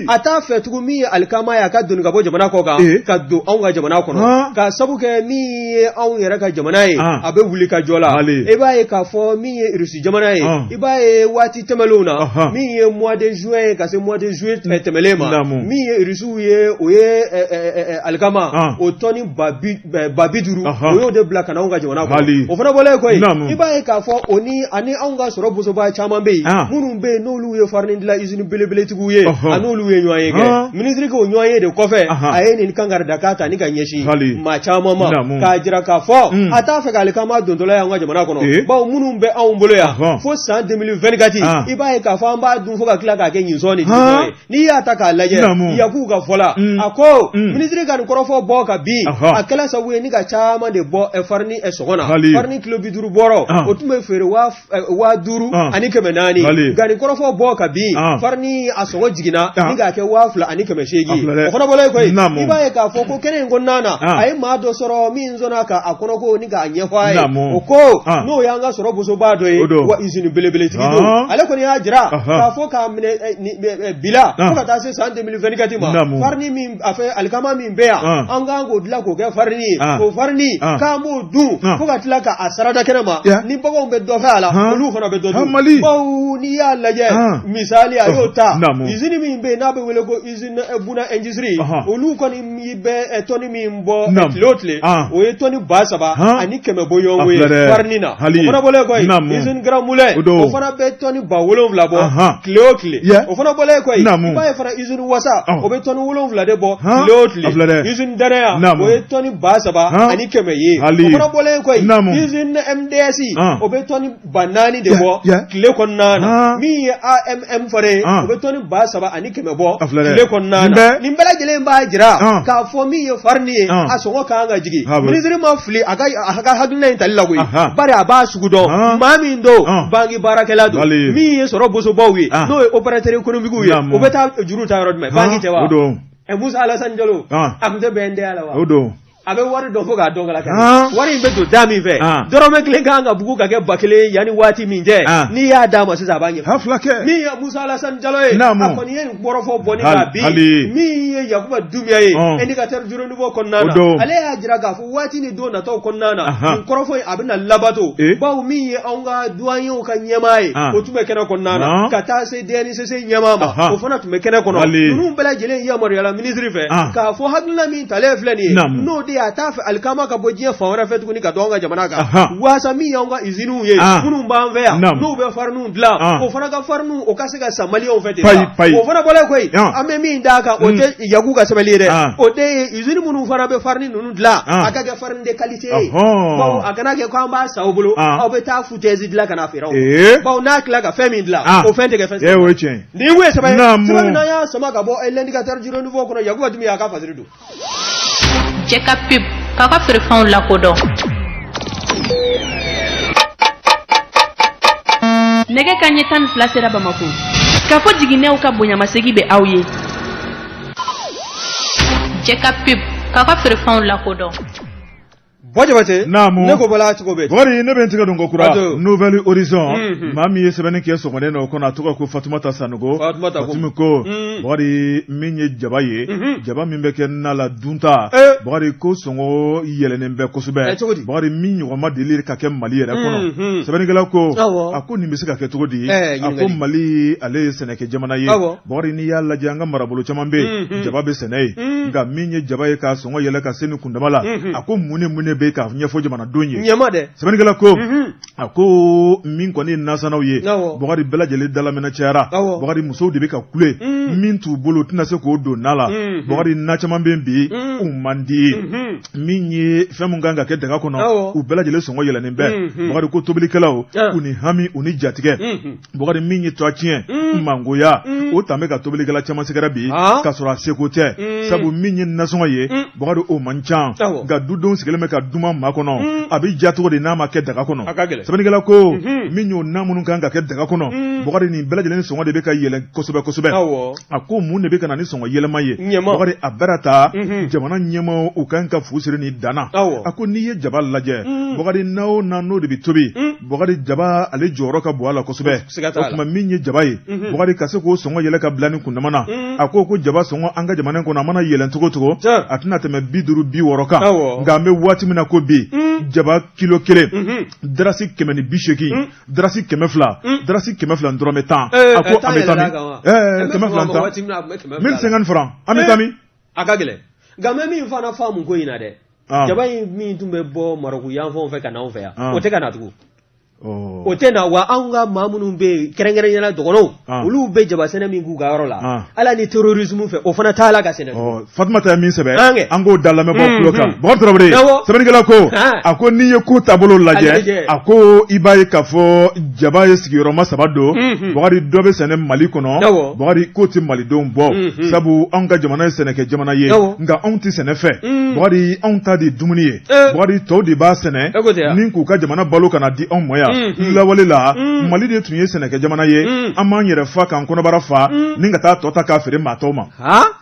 a t'a fɛ tugun min ye alikama ye a ka doni ka bɔ jamana kɔ kan ka don anw ka jamana kɔnɔ, k'a sabu kɛ min ye anw yɛrɛ ka jamana ye, a bɛ wuli ka jɔ la. I b'a ye k'a fɔ min ye Irisi jamana ye, i b'a ye waati tɛmɛnlenw na, min ye mois de juin ye ka se mois de juillet tɛmɛlen ma, min ye Irisiw ye, o ye alikama o tɔni 50 000, o y'o de bila ka na anw ka jamana kɔnɔ. O fana bɔlen kɔ yen, i b'a ye k'a fɔ o ni ani anw ka sɔrɔ bosoba caman bɛ yen, minnu bɛ yen n'olu ye farini dilan usine belebeletigiw ye, a n'olu ye ɲɔgɔn ye kɛ. Minisiri k'o ɲɔgɔn ye de kɔfɛ, a ye nin kankaridakan ta ni ka ɲɛsin maa caman ma, k'a jira k'a fɔ a t'a fɛ ka alikama dontɔla ye an ka jamana kɔnɔ, bawo minnu bɛ anw bolo yan fo san 2024, i b'a ye k'a fɔ an b'a dun fo ka tila k'a kɛ ɲinsɔn ni ye. N'i y'a ta k'a lajɛ, Yakubu ka fɔ la, a ko minisiri ka nin kɔrɔfɔ bɔ ka bin, a kɛla sababu ye ni ka caman de bɔ farini sɔngɔ na. Farini kilo 50 bɔrɔ, o tun bɛ feere 5400, nka nin kɔrɔfɔ bɔ ka bin, farini a sɔngɔ jiginna ni k'a kɛ 2800. O fana bɔlen kɔ yen, i b'a ye k'a fɔ ko kɛnɛ in kɔnɔna na, a ye maa dɔ sɔrɔ min sɔnna k'a kɔnɔko ni k'a ɲɛfɔ a ye. O ko n'o y'an ka sɔrɔ bosoba dɔ ye, wa usine belebeletigi don. Ale kɔni y'a jira k'a fɔ k'a minɛ bila fo ka taa se san 2024 ma, farini min a fɛ alikama min bɛ yan, an kan k'o dilan k'o kɛ farini ye. O farini, k'an b'o dun fo ka tila k'a sarada kɛnɛ ma. Ni baganw bɛ dɔ fɛ a la, olu fana bɛ dɔ dun, bawo n'i y'a lajɛ, misali a y'o ta, usine min bɛ yen n'a bɛ wele ko usine Buna Industrie, olu kɔni bɛ tɔni min bɔ tile o tile, o ye tɔni 3100 bɔɲɔgɔnko ye farini na. O fana bɔlen kɔ yen, usine Grand Moulin, o fana bɛ tɔni 7000 bɔ tile o tile. O fana bɔlen kɔ yen, i b'a ye fana usine Wasa, o bɛ tɔni 7 de bɔ tile o tile. Usine Danaya, o ye tɔni 3100 ye. O fana bɔlen kɔ yen, usine MDS, o bɛ tɔni 4000 de bɔ tile kɔnɔna na. Min ye AMM fana ye, o bɛ tɔni 3100 bɔ tile kɔnɔna na. Nin bɛɛ lajɛlen b'a jira k'a fɔ min ye farini ye, a sɔngɔ kan ka jigin. Minisiri ma fili a ka hakilina in tali la koyi, bari a b'a sugu dɔn. Maa min don, banki baarakɛla don, min ye sɔrɔ bosobaw ye, n'o ye opérateur économique ye, o bɛ taa juru ta yɔrɔ jumɛn? Banki tɛ wa? Musa Alassane Jalo, a tun tɛ BNDA la wa? A bɛ wari dɔn fo k'a dɔn kala kɛ. Wari in bɛ don da min fɛ, dɔrɔmɛ kelen kan ka bugu ka kɛ 1000 yanni waati min cɛ, n'i y'a d'a ma sisan, a b'a ɲɛfɔ. Min ye Musa Alassane Jalo ye, a kɔni ye nin kɔrɔfɔ bɔ ni k'a bin. Min ye Yakuba Dumbuya ye, indicateur du renouveau kɔnɔna na, ale y'a jira k'a fɔ waati ni don nataw kɔnɔna na, nin kɔrɔfɔ in a bɛna labato, bawo min ye anw ka douaniers ka ɲɛmaa ye, o tun bɛ kɛnɛ kɔnɔna na, ka taa se DNCC ɲɛmaa ma, o fana tun bɛ kɛnɛ kɔnɔ. Ninnu bɛɛ lajɛlen yamaruyala minisiri fɛ k'a fɔ hakilina min talen filɛ nin ye, n'o de ye a t'a fɛ alikama ka bɔ diɲɛ fan wɛrɛ fɛ tuguni ka don an ka jamana kan, waasa min y'anw ka usines ye minnu b'an fɛ yan, n'u bɛ fariniw dilan, o fana ka fariniw o ka se ka san maliyɛnw fɛ ten. O fana bɔlen kɔ yen, an bɛ min d'a kan, o tɛ Yaku ka sɛbɛnni ye dɛ, o de ye usine minnu fana bɛ farini ninnu dilan, a ka kɛ farine de qualité ye, bawo a kana kɛ k'an b'a san aw bolo, aw bɛ taa foutaise dilan ka n'a feere anw ma, bawo n'a tila ka fɛn min dilan, o fɛn tɛ kɛ fɛn. O ye tiɲɛ. Nin kun ye sɛbɛn ye, sɛbɛn min n'an y'a sama ka bɔ l'indicateur du renouveau kɔnɔ. Yakuba Dumbuya a ka fasiri don. Cɛ ka pub k'a ka feerefɛnw lakodɔn. Nɛgɛ ka ɲɛ 12 sera Bamako k'a fɔ jiginɛw ka bonyamasegi bɛ aw ye. Cɛ ka pub k'a ka feerefɛnw lakodɔn. Bɔ Jabate. Naamu. Ne ko bɔla cogo bɛ. Bɔri, ne bɛ n tigɛ don ko kura Nouvel Horizon. Maa min ye sɛbɛnni kɛ sɔgɔmada in o kɔnɔ, a tɔgɔ ko Fatumata Sanogo. Fatumata ko. Fatumi ko. Bɔri, min ye jaba ye. Jaba min bɛ kɛ na la dunta. Bɔri ko sɔngɔ yɛlɛnnen bɛ kosɛbɛ. Cogo di? Bɔri, min ɲɔgɔn ma deli ka kɛ Mali yɛrɛ kɔnɔ. Sɛbɛnnikɛla ko. A ko nin bɛ se ka kɛ cogo di? A ko Mali ale ye sɛnɛkɛ jamana ye. Bɔri, n'i y'a lajɛ, an ka marabolo caman bɛ yen, jaba bɛ sɛnɛ yen. Nka min ye jaba ye k'a sɔngɔ yɛlɛ ka se nin kundama la, a ko mun ni mun de bɛ k'a ɲɛfɔ jamanadenw ye? Ɲɛma dɛ. Sɛbɛnnikɛla ko, a ko min kɔni ye nasanaw ye, Bɔkari, bɛɛ lajɛlen dalamɛnɛ cayara. Bɔkari, musow de bɛ ka kule, min t'u bolo u tɛna se k'o don na la. Bɔkari, na caman bɛ bi u man di ye. Min ye fɛn min kan ka kɛ daga kɔnɔ, u bɛɛ lajɛlen sɔngɔ yɛlɛnnen bɛ. Bakari ko tobilikɛlaw u ni hami u ni jatigɛ. Bakari min ye tɔgɔ tiɲɛ mangoya, o tan bɛ ka tobilikɛla caman sɛgɛrɛ bi k'a sɔrɔ a seko tɛ, sabu min ye nasɔngɔ ye, Bakari o man ca, nka dudenw sigilen bɛ ka duman makɔnɔ, a bɛ ja cogo di n'a ma kɛ daga kɔnɔ? Sɛbɛnnikɛla ko min y'o na minnu kan ka kɛ daga kɔnɔ, Bakari nin bɛɛ lajɛlen sɔngɔ de bɛ ka yɛlɛn kosɛbɛ kosɛbɛ. A ko mun de bɛ ka na ni sɔngɔ yɛlɛma ye? Bakari a bɛra ta jamana ɲɛmaaw u kan ka fu siri nin dan na. A ko n'i ye jaba lajɛ, Bakari na o na n'o de bɛ tobi, Bakari jaba ale jɔyɔrɔ ka bon a la kosɛbɛ. O tuma min ye jaba ye, Bakari ka se k'o sɔngɔ yɛlɛ ka bila nin kundama na. A ko ko jaba sɔngɔ an ka jamana kɔnɔ, a mana yɛlɛn cogo cogo, a tɛna tɛmɛ 50 60 kan. Nka an bɛ waati min na ko bi, jaba kilo 1 darasi 180, darasi 200, darasi 200 dɔrɔmɛ 10. A ko an bɛ taa min? 210, 1050 francs. An bɛ taa min? A ka gɛlɛn, nka n bɛ min fana faamu ko in na dɛ, jaba in min tun bɛ bɔ Marɔku yanfanw fɛ ka na anw fɛ yan, o tɛ ka na tugun. O tɛ na wa. Anw ka maa minnu bɛ yen, kɛrɛnkɛrɛnnenya la dɔgɔnɔw, olu bɛ jaba sɛnɛ min k'u ka yɔrɔ la, ala ni terrorisme fɛ, o fana t'a la ka sɛnɛ. Fatumata ye min sɛbɛn, an k'o da lamɛnbaaw tulo kan. Bakari Tarawele, sɛbɛnnikɛla ko a ko n'i ye ko taabolo lajɛ, a ko i b'a ye k'a fɔ jaba ye sigiyɔrɔma 3 don. Bakari dɔ bɛ sɛnɛ Mali kɔnɔ, Bakari k'o tɛ malidenw bɔ, sabu anw ka jamana ye sɛnɛkɛ jamana ye, nka anw tɛ sɛnɛ fɛ. Bakari anw ta de ye dumuni ye, Bakari tɔw de b'a sɛnɛ ni k'u ka jamana balo ka na di anw ma yan. Lawale la, Mali de tun ye sɛnɛkɛ jamana ye. An b'an yɛrɛ fa k'an kɔnɔbara fa ni ka taa tɔ ta k'a feere maa tɔw ma.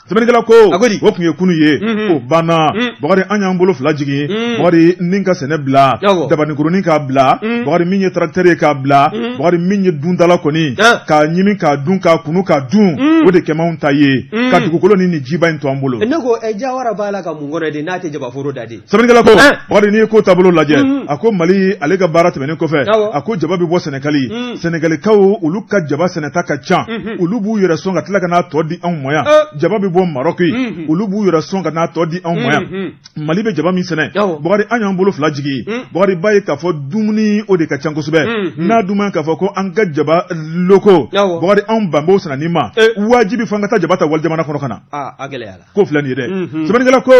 Sɛbɛnnikɛla ko o tun ye kunu ye, o banna. Bakari an y'an bolo fila jigin, Bakari ni ka sɛnɛ bila, dabanikurunin k'a bila, Bakari min ye tracteur ye k'a bila, Bakari min ye dundala kɔni k'a ɲimi k'a dun k'a kunu k'a dun, o de kɛma anw ta ye, ka dugukolo ni jiba in to an bolo. Ne ko Jawara b'a la ka mun kɔnɔ de n'a tɛ jabaforo da de? Sɛbɛnnikɛla ko Bakari n'i ye ko taabolo lajɛ, a ko Mali ale ka baara tɛmɛnen kɔfɛ, a ko jaba bɛ bɔ Sɛnɛgali. Sɛnɛgalikaw olu ka jaba sɛnɛta ka ca, olu b'u yɛrɛ sɔn ka tila ka n'a tɔ di anw ma yan. Jaba bɛ bɔ Marɔki, olu b'u yɛrɛ sɔn ka n'a tɔ di anw ma yan. Mali bɛ jaba min sɛnɛ, Bakari an y'an bolo fila jigin. Bakari b'a ye k'a fɔ dumuni o de ka ca kosɛbɛ. N'a dun ma k'a fɔ ko an ka jaba loko, Bakari anw ban b'o sɛnɛni ma, wajibi f'an ka taa jaba ta wali jamana kɔnɔ ka na. Ko filɛ nin ye dɛ. Sɛbɛnnikɛla ko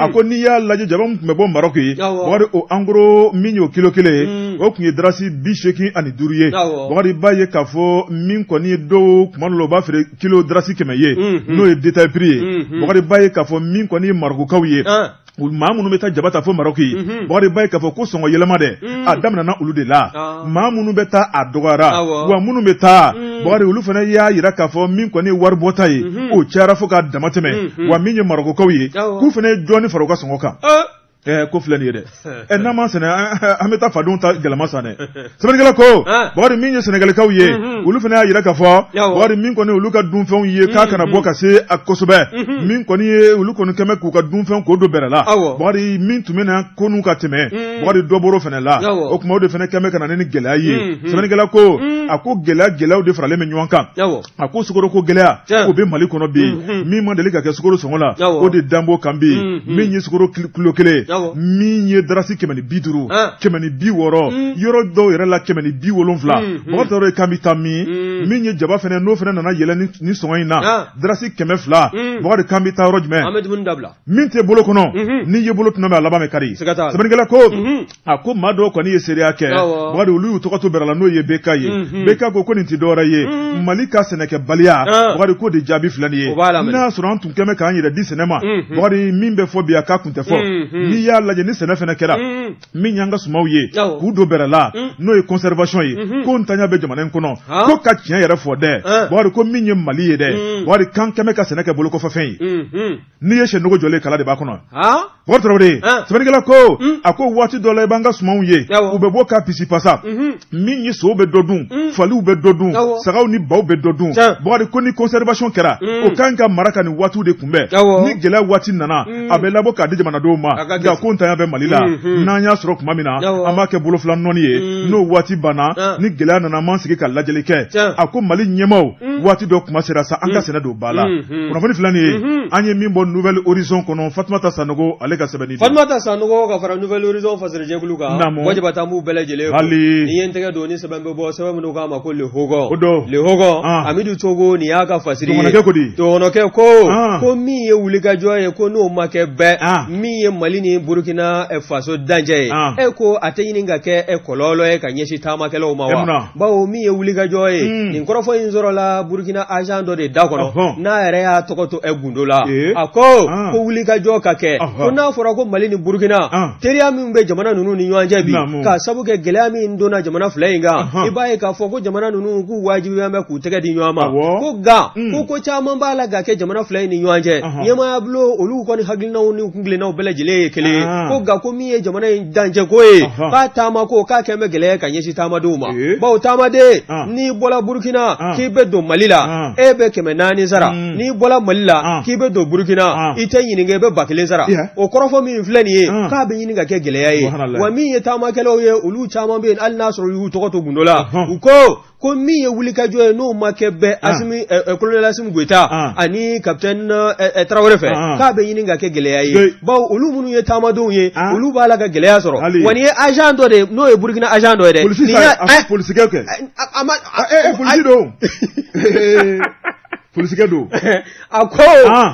a ko n'i y'a lajɛ, jaba min tun bɛ bɔ Marɔki ye, Bakari o en gros min y'o kilo 1 ye, o tun ye darasi 85 ye. Bakari b'a ye k'a fɔ min kɔni ye dɔw tuma dɔw la u b'a feere kilo darasi 100 ye, n'o ye détail prix ye. Bakari b'a ye k'a fɔ min kɔni ye Marɔkukaw ye, maa minnu bɛ taa jaba ta fo Marɔki, Bakari b'a ye k'a fɔ ko sɔngɔ yɛlɛma dɛ, a daminɛna olu de la. Maa minnu bɛ taa a dɔgɔyara, wa minnu bɛ taa, Bakari olu fana y'a jira k'a fɔ min kɔni ye wari bɔta ye, o cayara fo k'a dama tɛmɛ. Wa min ye Marɔkukaw ye, k'u fana ye dɔɔnin fara u ka sɔngɔ kan. Ko filɛ nin ye dɛ. N'an ma sɛnɛ, an bɛ taa fadenw ta galama san dɛ. Sɛbɛnnikɛla ko Bakari min ye Sɛnɛgalikaw ye, olu fana y'a jira k'a fɔ Bakari min kɔni olu ka dunfɛnw ye k'a kana bɔ ka se a kosɛbɛ. Min kɔni ye olu kɔni kɛmɛ k'u ka dunfɛnw k'o don bɛrɛ la, Bakari min tun bɛ na ko n'u ka tɛmɛ, Bakari dɔ bɔr'o fana la. O tuma o de fana kɛmɛ ka na ni gɛlɛya ye. Sɛbɛnnikɛla ko a ko gɛlɛya gɛlɛyaw de faralen bɛ ɲɔgɔn kan. A ko sukaro ko gɛlɛya o bɛ Mali kɔnɔ bi, min ma deli ka kɛ sukaro sɔngɔ la, o de danbo kan bi. Min ye sukaro kilo 1, min ye darasi 150, 160, yɔrɔ dɔw yɛrɛ la 170. Bakari Tarawele k'an bɛ taa min? Min ye jaba fana, n'o fana nana yɛlɛ ni sɔngɔ in na, darasi 200, Bakari k'an bɛ taa yɔrɔ jumɛn? Min tɛ bolo kɔnɔ, n'i ye bolo tɛmɛ, a laban bɛ kari. Sɛbɛnnikɛla ko a ko maa dɔw kɔni ye seereya kɛ, Bakari olu y'u tɔgɔ to bɛrɛ la, n'o ye BK ye. BK ko nin tɛ dɔwɛrɛ ye, Mali ka sɛnɛkɛbaliya, Bakari ko de jaabi filɛ nin ye. N'a y'a sɔrɔ an tun kɛmɛ k'an yɛrɛ di sɛnɛ ma, Bakari min bɛ fɔ bi, a k'a kun tɛ fɔ. N'i y'a lajɛ ni sɛnɛ fana kɛra, min y'an ka sumaw ye k'u don bɛrɛ la, n'o ye conservation ye, ko ntanya bɛ jamana in kɔnɔ. Ko ka tiɲɛ yɛrɛ fɔ dɛ, Bakari ko min ye Mali ye dɛ, Bakari kan kɛmɛ ka sɛnɛ kɛ bolokɔfɛfɛn ye. N'i ye sɛnogo jɔlen, kala de b'a kɔnɔ. Bakari Tarawele, sɛbɛnnikɛla ko a ko waati dɔ la i b'an ka sumanw ye, u bɛ bɔ ka pisipasa. Min ye sow bɛ dɔ dun, faliw bɛ dɔ dun, sagaw ni baw bɛ dɔ dun. Bakari ko ni conservation kɛra, o kan ka mara ka nin waatiw de kunbɛn. Ni gɛlɛya waati nana, a bɛ labɔ k'a di jamanadenw ma. Nka ko ntanya bɛ Mali la, n'an y'a sɔrɔ tuma min na, an b'a kɛ bolo fila nɔɔni ye. N'o waati banna, ni gɛlɛya nana, an b'an sigi ka lajɛli kɛ. A ko Mali ɲɛmaaw, waati dɔ kuma sera sa, an ka sɛnɛ don ba la. Kunnafoni filɛ nin ye, an ye min bɔ Nouvel Horizon kɔnɔ, Fatumata Sanogo ale ka sɛbɛnni. Fatumata Sanogo ka fara Nouvel Horizon fasirijɛkulu kan, wajibata b'u bɛɛ lajɛlen. Hali ni ye n tɛgɛ don ni sɛbɛn bɛ bɔ, sɛbɛn minnu k'a ma ko Le Hogon. O don. Le Hogon. Amidu Togo nin y'a ka fasiri ye. Dɔgɔnɔkɛ ko di? Dɔgɔnɔkɛ ko. Ko min ye wulikajɔ ye ko n'o ma kɛ bɛɛ. Min ye Mali ni Burukina faso dancɛ ye. E ko a tɛ ɲini ka kɛ kɔlɔlɔ ye ka ɲɛsin taamakɛlaw ma wa? Bawo min ye wulikajɔ ye. Nin kɔrɔfɔ in sɔrɔla Burukina agent dɔ de da kɔnɔ. N'a yɛrɛ y'a tɔgɔ to gundo la. A ko ko wulikajɔ ka kɛ. Ko n'a fɔra ko Mali ni Burukina. Teriya min bɛ jamana ninnu ni ɲɔgɔn cɛ bi. K'a sabu kɛ gɛlɛya min donna jamana fila in kan. I b'a ye k'a fɔ ko jamana ninnu k'u wajibiya bɛ k'u tɛgɛ di ɲɔgɔn ma. Ko nka ko caman b'a la ka kɛ jamana fila in ni ɲɔgɔn cɛ. Ɲɛmaaya bulon olu kɔni hakilinaw ni kuntilennaw bɛɛ lajɛlen ye kelen ye. Ko nka ko min ye jamana in dancɛ ko ye. K'a taama ko k'a kɛn bɛ gɛlɛya ka ɲɛsin taamadenw ma. Bawo taamaden n'i bɔra Burukina k'i bɛ don Mali la e bɛ 400 sara. N'i bɔra Mali la k'i bɛ don Burukina i tɛ ɲininka i bɛ 1000 sara. O kɔrɔfɔ min filɛ nin ye k'a bɛ ɲini ka kɛ gɛlɛya ye. Wa min ye taamakɛlaw ye olu caman bɛ yen hali n'a sɔrɔ u y'u tɔgɔ to gundo la. U ko min ye wulikajɔ ye n'o ma kɛ bɛɛ Asimi colonel Asimi Goyita ani capitaine Tarawele fɛ k'a bɛ ɲini ka kɛ gɛlɛya ye bawo olu minnu ye taamadenw ye olu b'a la ka gɛlɛya sɔrɔ wa nin ye agent dɔ de ye n'o ye Burukina agent dɔ ye dɛ. Polisi polisikɛ kɛ. A ma polisi don. Polisikɛ don. A ko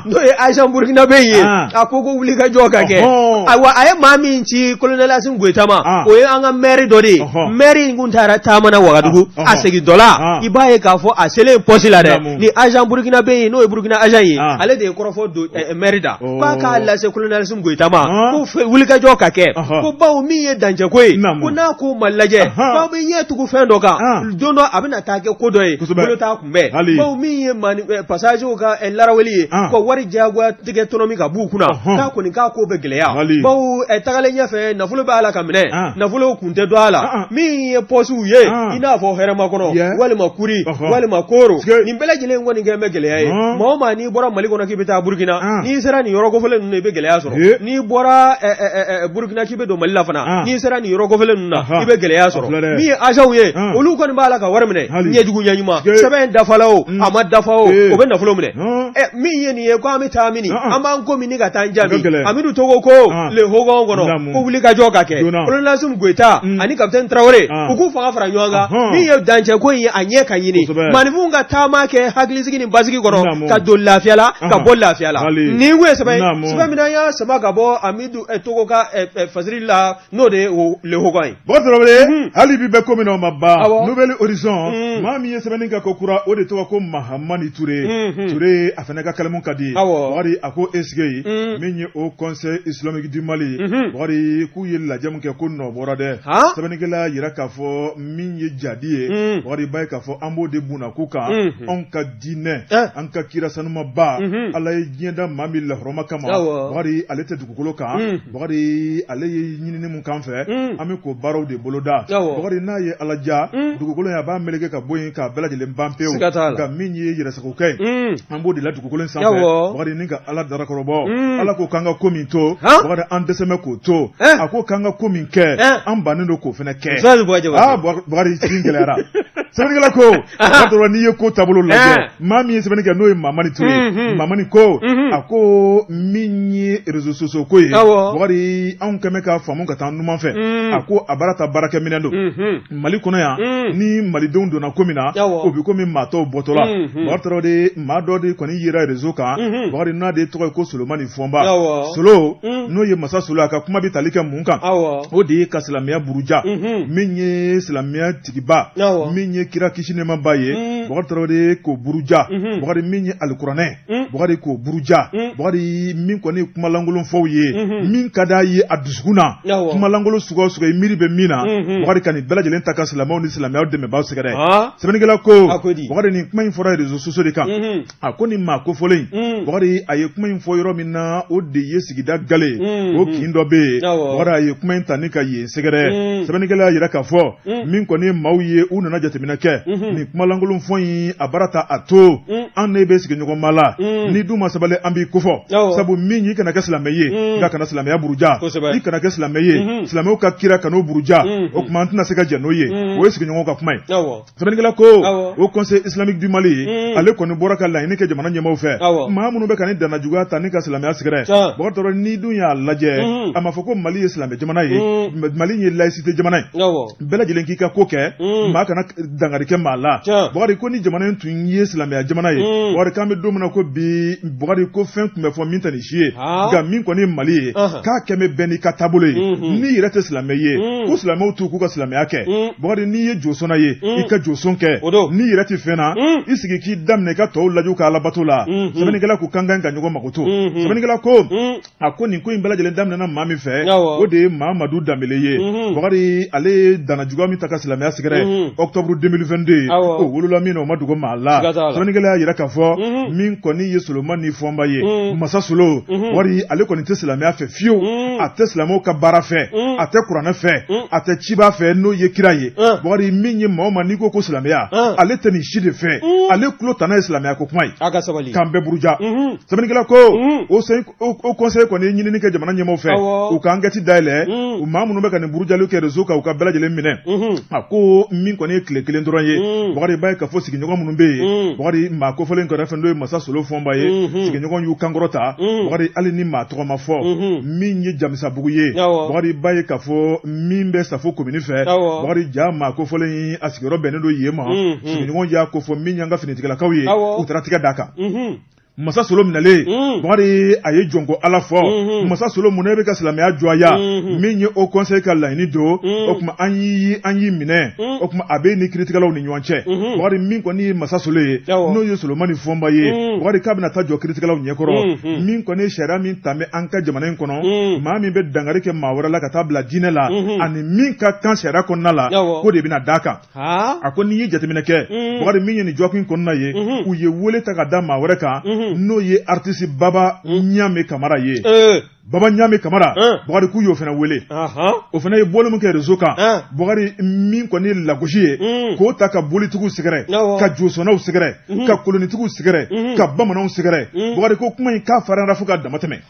n'o ye agent burkinabé ye a ko ko wulikajɔ ka kɛ ayiwa a ye maa min ci colonel Asimi Goyita ma o ye an ka maire dɔ de ye maire in kun taara taama na Wagadugu a segintɔla i b'a ye k'a fɔ a selen poste la dɛ ni agent burkinabé ye n'o ye Burukina agent ye ale de ye kɔrɔfɔ don maire da k'a k'a lase colonel Asimi Goyita ma ko wulikajɔ ka kɛ ko bawo min ye dancɛko ye ko n'a ko ma lajɛ k'aw bɛ ɲɛ tugu fɛn dɔ kan don dɔ a bɛna taa kɛ ko dɔ ye bolo t'a kunbɛn bawo min ye passagerw ka laraweli ye ko wari diyagoya tigɛ tɔnɔmi ka b'u kunna k'a kɔni k'a ko bɛ gɛlɛya bawo tagalen ɲɛfɛ nafolo b'a la ka minɛ nafolo kun tɛ don a la min ye pɔsiw ye i n'a fɔ Hɛrɛmakɔnɔ walima Kuri walima Koro nin bɛɛ lajɛlen kɔni kɛ bɛ gɛlɛya ye maa o maa n'i bɔra Mali kɔnɔ k'i bɛ taa Burukina n'i sera nin yɔrɔ kofɔlen ninnu na i bɛ gɛlɛya sɔrɔ n'i bɔra Burukina k'i bɛ don Mali la fana n'i sera nin yɔrɔ kofɔlen ninnu na i bɛ gɛlɛya sɔrɔ min ye agentw ye olu kɔni b'a la ka wari minɛ ɲɛjugu ɲɛɲuman sɛbɛn dafala o a ma dafa o o bɛ nafolo minɛ min ye nin ye ko an bɛ taa mini an b'an ko mini ka taa an jaabi Amidu Togo ko Le Hogon kɔnɔ ko wulikajɔ ka kɛ colonel Asimi Goyita ani capitaine Tarawele u k'u fanga fara ɲɔgɔn kan min ye dancɛ ko in ye a ɲɛ ka ɲini maaninfinw ka taama kɛ hakilisigi ni basigi kɔnɔ ka don lafiya la ka bɔ lafiya la nin kun ye sɛbɛn ye sɛbɛn min an y'a sama ka bɔ Amidu Togo ka fasiri la n'o de ye Le Hogon ye. Bɔkari Tarawele hali bi bɛ ko min na o ma ban Nouvel Horizon maa min ye sɛbɛnni kɛ ko kura o de tɔgɔ ko Mahamani Ture Ture a fana ka kalamu ka di Bɔkari a ko est-ce que min ye Haut Conseil islamique du Mali Bɔkari k'u ye lajɛ min kɛ ko nɔ bɔra dɛ sɛbɛnnikɛla yira k'a fɔ min ye jadi ye Bɔkari b'a ye k'a fɔ an b'o de bunakun kan anw ka diinɛ an ka kira sanumaba Ala ye diɲɛ da maa min lahɔrɔma kama Bɔkari ale tɛ dugukolo kan Bakari ale ye ɲinini mun k'an fɛ an bɛ k'o baaraw de boloda Bakari n'a ye Ala ja dugukolo in a b'a meleke ka bɔ yen k'a bɛɛ lajɛlen ban pewu nka min ye yɛrɛsagokɛ ye an b'o de la dugukolo in sanfɛ Bakari ni ka Ala darakɔrɔbɔ Ala ko k'an ka ko min to Bakari an dɛsɛ bɛ k'o to a ko k'an ka ko min kɛ an bannen don k'o fana kɛ Bakari sigi gɛlɛyara sɛbɛnnikɛla ko dɔrɔn n'i ye ko taabolo lajɛ maa min ye sɛbɛnni kɛ n'o ye Mamani Ture ye Mamani ko a ko min ye réseaux sociaux ko ye Bakari anw kɛmɛ k'a faamu ka taa numan fɛ a ko a baara ta baarakɛminɛn don Mali kɔnɔ yan ni malidenw donna ko min na o bɛ komi maa tɔw bɔtɔla Bakari Tarawele maa dɔ de kɔni yera réseau kan Bakari n'a de tɔgɔ ye ko Solomani Fɔnba Solo n'o ye masa Solo a ka kuma bɛ tali kɛ mun kan o de ye ka silamɛya buruja min ye silamɛya tigiba min ye kira kisi nɛɛma b'a ye Bakari Tarawele k'o buruja Bakari min ye alikuranɛ Bakari k'o buruja Bakari min kɔni ye kumalankolon fɔw ye min ka d'a ye a dusukun na kumalankolon suguya o suguya i miiri bɛ min na Bakari ka nin bɛɛ lajɛlen ta ka silamɛw ni silamɛya dɛmɛbaaw sɛgɛrɛ sɛbɛnnikɛla ko Bakari nin kuma in fɔra réseaux sociaux de kan a ko nin maa kofɔlen in Bakari a ye kuma in fɔ yɔrɔ min na o de ye sigida gale o kin dɔ bɛ yen Bakari a ye kuma in ta ni ka yen sɛgɛrɛ sɛbɛnnikɛla y'a jira k'a fɔ min kɔni ye maaw ye u nana jateminɛ kɛ nin kumalankolon fɔ kɔrɔfɔ in a baara ta a to an ne bɛ sigiɲɔgɔnma la ni dun ma sabali an b'i kofɔ sabu min y'i kana kɛ silamɛ ye nka kana silamɛya buruja i kana kɛ silamɛ ye silamɛw ka kira kan'o buruja o tuma an tɛna se ka jɛn n'o ye o ye sigiɲɔgɔn ka kuma ye sɛbɛnnikɛla ko Haut Conseil islamique du Mali ale kɔni bɔra ka laɲini kɛ jamana ɲɛmaaw fɛ maa minnu bɛ ka nin danna juguya ta ni ka silamɛya sɛgɛrɛ Bɔkari Tarawele n'i dun y'a lajɛ a ma fɔ ko Mali ye silamɛ jamana ye Mali ye laïcité jamana ye bɛɛ lajɛlen k'i ka ko kɛ maa kana dankari kɛ maa la Bɔkari ko ni jamana in tun ye silamɛya jamana ye Bɔkari k'an bɛ don min na ko bi Bɔkari ko fɛn tun bɛ fɔ min tɛ nin si ye nka min kɔni ye Mali ye k'a kɛmɛ bɛɛ n'i ka taabolo ye n'i yɛrɛ tɛ silamɛ ye ko silamɛw t'u k'u ka silamɛya kɛ Bɔkari n'i ye josɔnna ye i ka joson kɛ n'i yɛrɛ tɛ fɛn na i sigi k'i daminɛ i ka tɔw lajɛ ka alabato la sɛbɛnnikɛla ko kan ka ɲɔgɔn makoto sɛbɛnnikɛla ko a ko nin ko in bɛɛ lajɛlen daminɛna maa min fɛ o de ye Mamadu Danbele ye Bɔkari ale ye danna juguya min ta ka silamɛya sɛgɛrɛ octobre 2022 o wolola min na o ma dogo maa la sɛbɛnnikɛla y'a jira k'a fɔ min kɔni ye Solomani Fɔnba ye Masa Solo Bɔkari ale kɔni tɛ silamɛya fɛ fiyewu a tɛ silamɛw ka baara fɛ a tɛ kuranɛ fɛ a tɛ ciba fɛ n'o ye kira ye Bɔkari min ye maa o maa n'i ko ko silamɛya ale tɛ nin si de fɛ ale tulo tana ye silamɛya ko kuma ye k'an bɛɛ buruja sɛbɛnnikɛla ko Haut Conseil kɔni ye ɲinini kɛ jamana ɲɛmaaw fɛ u ka enquête dayɛlɛ u maa minnu bɛ ka nin burujali kɛ réseau kan u ka bɛɛ lajɛlen minɛ a ko min kɔni ye tile kelen dɔrɔn ye Bɔkari b'a ye k'a fɔ sigiɲɔgɔn minnu bɛ yen Bɔkari maa kofɔlen kɛrɛfɛ n'o ye Masa Solo Fɔnba ye sigiɲɔgɔn y'u kankɔrɔta Bɔkari hali ni maa tɔgɔ ma fɔ min ye Jamisabugu ye Bɔkari b'a ye k'a fɔ min bɛ Safo komini fɛ Bɔkari ja maa kofɔlen a sigiyɔrɔ bɛnnen don yen ma sigiɲɔgɔn y'a kofɔ min y'an ka finitigilakaw ye u taara tigɛ d'a kan Masa Solo minɛlen Bɔkari a ye jɔnko Ala fɔ Masa Solo mun e bɛ ka silamɛya jɔya min ye Haut Conseil ka laɲini don o tuma an y'i minɛ o tuma a bɛ ni kiiritigɛlaw ni ɲɔgɔn cɛ Bɔkari min kɔni ye Masa Solo ye n'o ye Solomani Fɔnba ye Bɔkari k'a bɛna taa jɔ kiiritigɛlaw ɲɛkɔrɔ min kɔni ye sariya min ta bɛ an ka jamana in kɔnɔ maa min bɛ dankari kɛ maa wɛrɛ la ka taa bila diinɛ la ani min ka kan sariya kɔnɔna la k'o de bɛna d'a kan a ko n'i ye jateminɛ kɛ Bɔkari min ye nin dɔgɔkun kɔnɔna ye u ye wele ta ka da maa wɛrɛ kan n'o ye artiste Baba Ɲame Kamara ye Baba Ɲame Kamara Bɔkari k'u y'o fana wele o fana ye bɔli min kɛ réseau kan Bɔkari min kɔni ye lagosi ye k'o ta ka bolitigiw sɛgɛrɛ ka josɔnnaw sɛgɛrɛ ka kolonitigiw sɛgɛrɛ ka bamananw sɛgɛrɛ Bɔkari ko kuma in k'a farinyara fo ka damatɛmɛ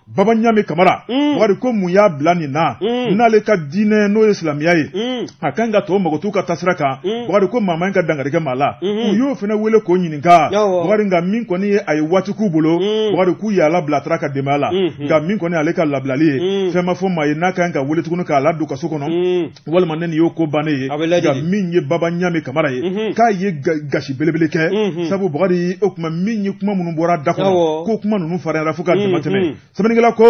Baba Ɲame Kamara Bɔkari ko mun y'a bila nin na n'ale ka diinɛ n'o ye silamɛya ye a kan ka tɔw mago t'u ka taasira kan Bɔkari ko maa man ka dankari kɛ maa la u y'o fana wele k'o ɲininka Bɔkari nka min kɔni ye a ye waati k'u bolo Bɔkari k'u y'a labila a taara ka denbaya la nka min kɔni ale ka labilali ye fɛn ma fɔ maa ye n'a kan ka wele tuguni k'a ladon kaso kɔnɔ walima ne nin y'o ko bannen ye nka min ye Baba Ɲame Kamara ye k'a ye gasi belebele kɛ sabu Bɔkari o tuma min ye kuma minnu bɔra da kɔnɔ ko kuma ninnu farinyara fo ka dama tɛmɛ sɛbɛnnikɛla ko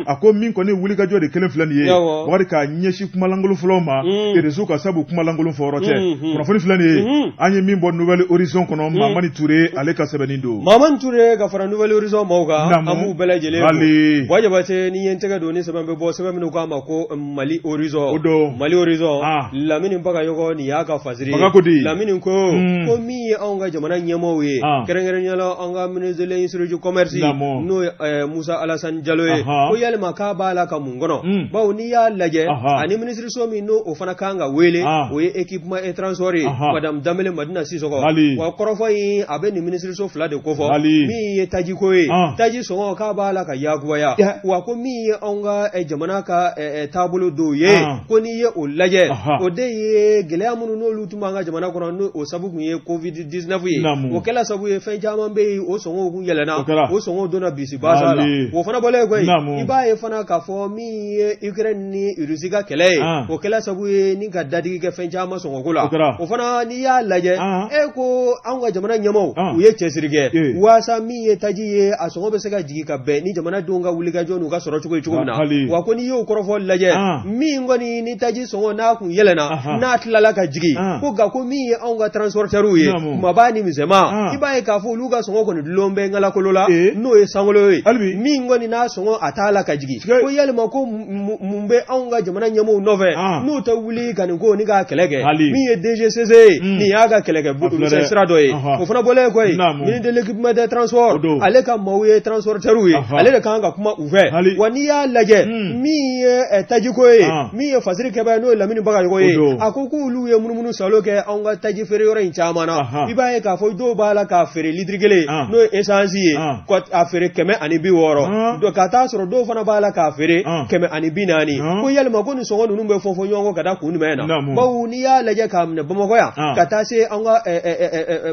a ko min kɔni wulikajɔ de kelen filɛ nin ye Bɔkari k'a ɲɛsin kumalankolon fɔlɔ ma réseau kan sabu kumalankolon fɔyɔrɔ tɛ kunnafoni filɛ nin ye an ye min bɔ Nouvel Horizon kɔnɔ Mamani Ture ale ka sɛbɛnni don Mamani Ture ka fara Nouvel Horizon maaw kan an b'u bɛɛ lajɛlen fo Buwa Jabate ni ye n tɛgɛ don ni sɛbɛn bɛ bɔ sɛbɛn minnu k'a ma ko Mali Horizon o don Mali Horizon Lamini Bagayɔgɔ nin y'a ka fasiri ye Lamini ko ko min ye anw ka jamana ɲɛmaaw ye kɛrɛnkɛrɛnnenya la an ka ministre de l'industrie du commerce n'o ye Musa Alasani Jalo ye ko yalima k'a b'a la ka mun kɔnɔ bawo n'i y'a lajɛ ani minisiriso min n'o o fana kan ka wele o ye équipement et transport ye madame Danbele Madina Sisɔkɔ wa kɔrɔfɔ in a bɛ nin minisiriso fila de kofɔ min ye tajiko ye taji sɔngɔ k'a b'a la ka yakubaya wa ko min ye anw ka jamana ka taabolo dɔw ye ko n'i ye o lajɛ o de ye gɛlɛya minnu n'olu tun b'an ka jamana kɔnɔ n'o o sabu tun ye covid 19 ye o kɛla sabu ye fɛn caman bɛ yen o sɔngɔw kun yɛlɛnna o sɔngɔw donna bisibasa la o fana bɔlen kɔ yen i b'a ye fana k'a fɔ min ye Ukraine ni Russie ka kɛlɛ ye o kɛla sabu ye ni ka dadigi kɛ fɛn caman sɔngɔko la o fana n'i y'a lajɛ e ko anw ka jamana ɲɛmaaw u ye cɛsiri kɛ waasa min ye taji ye a sɔngɔ bɛ se ka jigin ka bɛn ni jamanadenw ka wulikajɔ n'u ka sɔrɔ cogo ye cogo min na wa ko n'i y'o kɔrɔfɔ lajɛ min kɔni ni taji sɔngɔ n'a kun yɛlɛnna n'a tilala ka jigin ko nka ko min ye anw ka transporteurs ye kumaba ni misɛnman i b'a ye k'a fɔ olu ka sɔngɔ kɔni dulon bɛ ŋalakolo la n'o ye sankolo ye min kɔni n'a sɔngɔ a t'a la ka jigin ko yalima ko mun bɛ anw ka jamana ɲɛmaaw nɔfɛ n'u tɛ wuli ka nin ko ni k'a kɛlɛ kɛ min ye DGCC ye nin y'a ka kɛlɛkɛ sira dɔ ye o fana bɔlen kɔ yen ministre de l'équipement des transports ale ka maaw ye transporteurs ye ale de kan ka kuma u fɛ kosɛbɛ. Wa n'i y'a lajɛ min ye tajiko ye, min ye fasiri kɛbaa ye n'o ye Lamini Bagayogo ye, a ko k'olu ye munumunu salo kɛ anw ka taji feere yɔrɔ in caman na. I b'a ye k'a fɔ dɔw b'a la k'a feere litiri kelen n'o ye essence ye, a feere 160, ka taa sɔrɔ dɔw fana b'a la k'a feere 140. Ko yalima ko nin sɔngɔ ninnu bɛ fɔ ɲɔgɔn kɔ ka da kun jumɛn na? Bawo n'i y'a lajɛ k'a minɛ Bamakɔ yan ka taa se an ka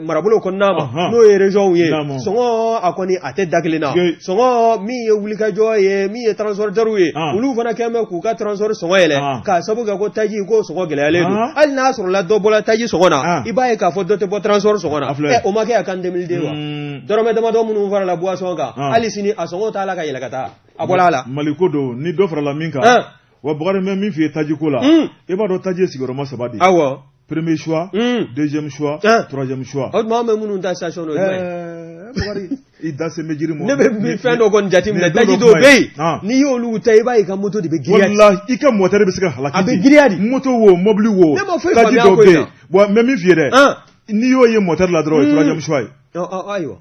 marabolo kɔnɔna ma n'o ye région ye, sɔngɔ a kɔni a tɛ da kelen na. Sɔngɔ min ye wulikajɔ ye, min ye transporteurs ye, olu fana kɛn bɛ k'u ka transport sɔngɔ yɛlɛ k'a sabu kɛ ko taji ko sɔngɔ gɛlɛyalen don. Hali n'a sɔrɔla dɔ bɔra taji sɔngɔ na, i b'a ye k'a fɔ dɔ tɛ bɔ transport sɔngɔ na. O ma kɛ a kan 2002 wa? Dɔrɔmɛ damadɔ minnu farala boisson kan, hali sini a sɔngɔ t'a la ka yɛlɛ ka taa, a bɔra a la. Mali ko don, ni dɔ farala min kan, wa Bukari bɛ min f'i ye tajiko la, i b'a dɔn taji ye sigiyɔrɔma 3 de ye. Awɔ. Premier choix, deuxième choix, troisième choix. O tuma an bɛ minnu ta station na, o ye jumɛn ye? Bukari, i da sen bɛ jiri mɔ. Ne bɛ fɛn dɔ kɔni jateminɛ, taji dɔw bɛ yen, n'i y'olu ta, i b'a ye i ka moto de bɛ giriya. Walahi, i ka moteur bɛ se ka halaki. A bɛ giriya de. Moto wo, mobili wo, ne ma foyi taji faamuya dɔw ko bɛ in yen. na. Bon, n bɛ min f'i ye dɛ, n'i y'o ye moteur la dɔrɔn, o ye troisième choix ye. Ayiwa.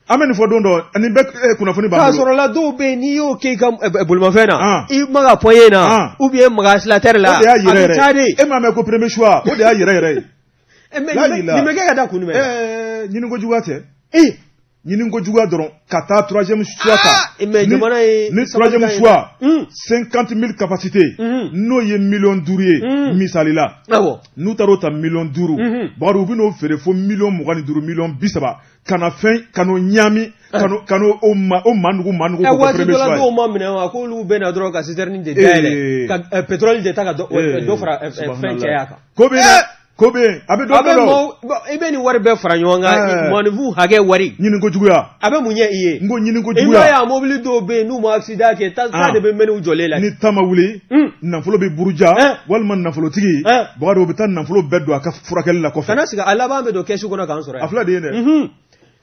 An bɛ nin fɔ don dɔ, nin bɛɛ kunnafoni b'an K'a bolo. sɔrɔ la dɔw bɛ yen, n'i y'o kɛ i ka bolimafɛn na, i maga poignée na, Ah. ou bien maga accélérateur la, O de y'a a yɛrɛ bɛ yɛrɛ taa de. ye. E m'a mɛn ko premier choix, o de y'a yɛrɛ yɛrɛ ye. Mais La nin ilaha. bɛ kɛ ka da kun jumɛn kan? Ɲiniko juguya tɛ. Ɲiniko juguya dɔrɔn ka taa troisième choix ta. Mais jamana ye Ni sabali troisième ka ye. choix, 50 000 capacité, n'o ye 5 millions ye, misali la. N'u taar'o ta 5 millions, Bakari, u bɛn'o feere fo 25 millions, 30 millions, ka na fɛn, ka n'o ɲaami, ka n'o o ma o manugu manugu k'o kɛ Waati premier dɔ la choix ye. dɔw ma minɛ wa, k'olu bɛ na dɔrɔn ka citerne de dayɛlɛ, ka pétrole de ta ka dɔ fara fɛn caya kan. Ko bɛ yen dɛ, ko bɛ yen, a bɛ dɔ A bɛ dɔn. maaw, i bɛ nin wari bɛɛ fara ɲɔgɔn kan, mɔgɔninfin hakɛ wari. Ɲiniko juguya. A bɛ mun ɲɛ i ye? N ko ɲiniko I juguya. m'a ye a mobili dɔw bɛ yen n'u ma accident kɛ, ta de bɛ mɛnɛ u jɔlen la. Ni ta ma wuli, nafolo bɛ buruja, walima nafolotigi, Bakari, o bɛ taa nafolo bɛɛ don a ka furakɛli la kɔfɛ. Kana sigi, a laban bɛ don kɛsu kɔnɔ k'an sɔrɔ yan. A filɛ de ye dɛ.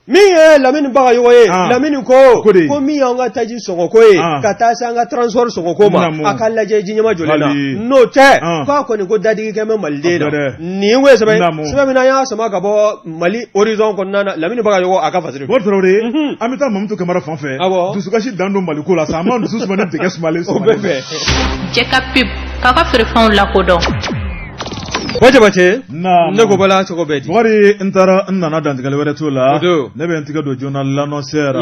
Min ye Lamini Bagayogo ye, Lamini ko Ko de. ko min y'an ka taji sɔngɔko ye, ka taa se an ka transport sɔngɔko ma, Naamu. a ka lajɛ ji ɲɛma jɔlen na. Hali. N'o tɛ, k'a kɔni ko dadigi kɛ bɛ Maliden na. A filɛ dɛ. Nin ye sɛbɛn Naamu. sɛbɛn min na, an y'a sama ka bɔ Mali Horizon kɔnɔna na, Lamini Bagayogo a ka fasiri. Bɔri Tarawele, an bɛ taa Mamutu Kamara fan fɛ. Awɔ. Dusukasi dan don Maliko la sa, an b'an dusu suma ni dɛgɛ sumalen O bɛɛ fɛ. Jɛ ka pub k'aw ka feerefɛnw lakodɔn. Jabate, Naamu. ne ko bala cogo bɛɛ di. Bukari, n taara n nana dantigɛli wɛrɛ t'o la. O don. Ne bɛ n tigɛ don journal L'Annonceur.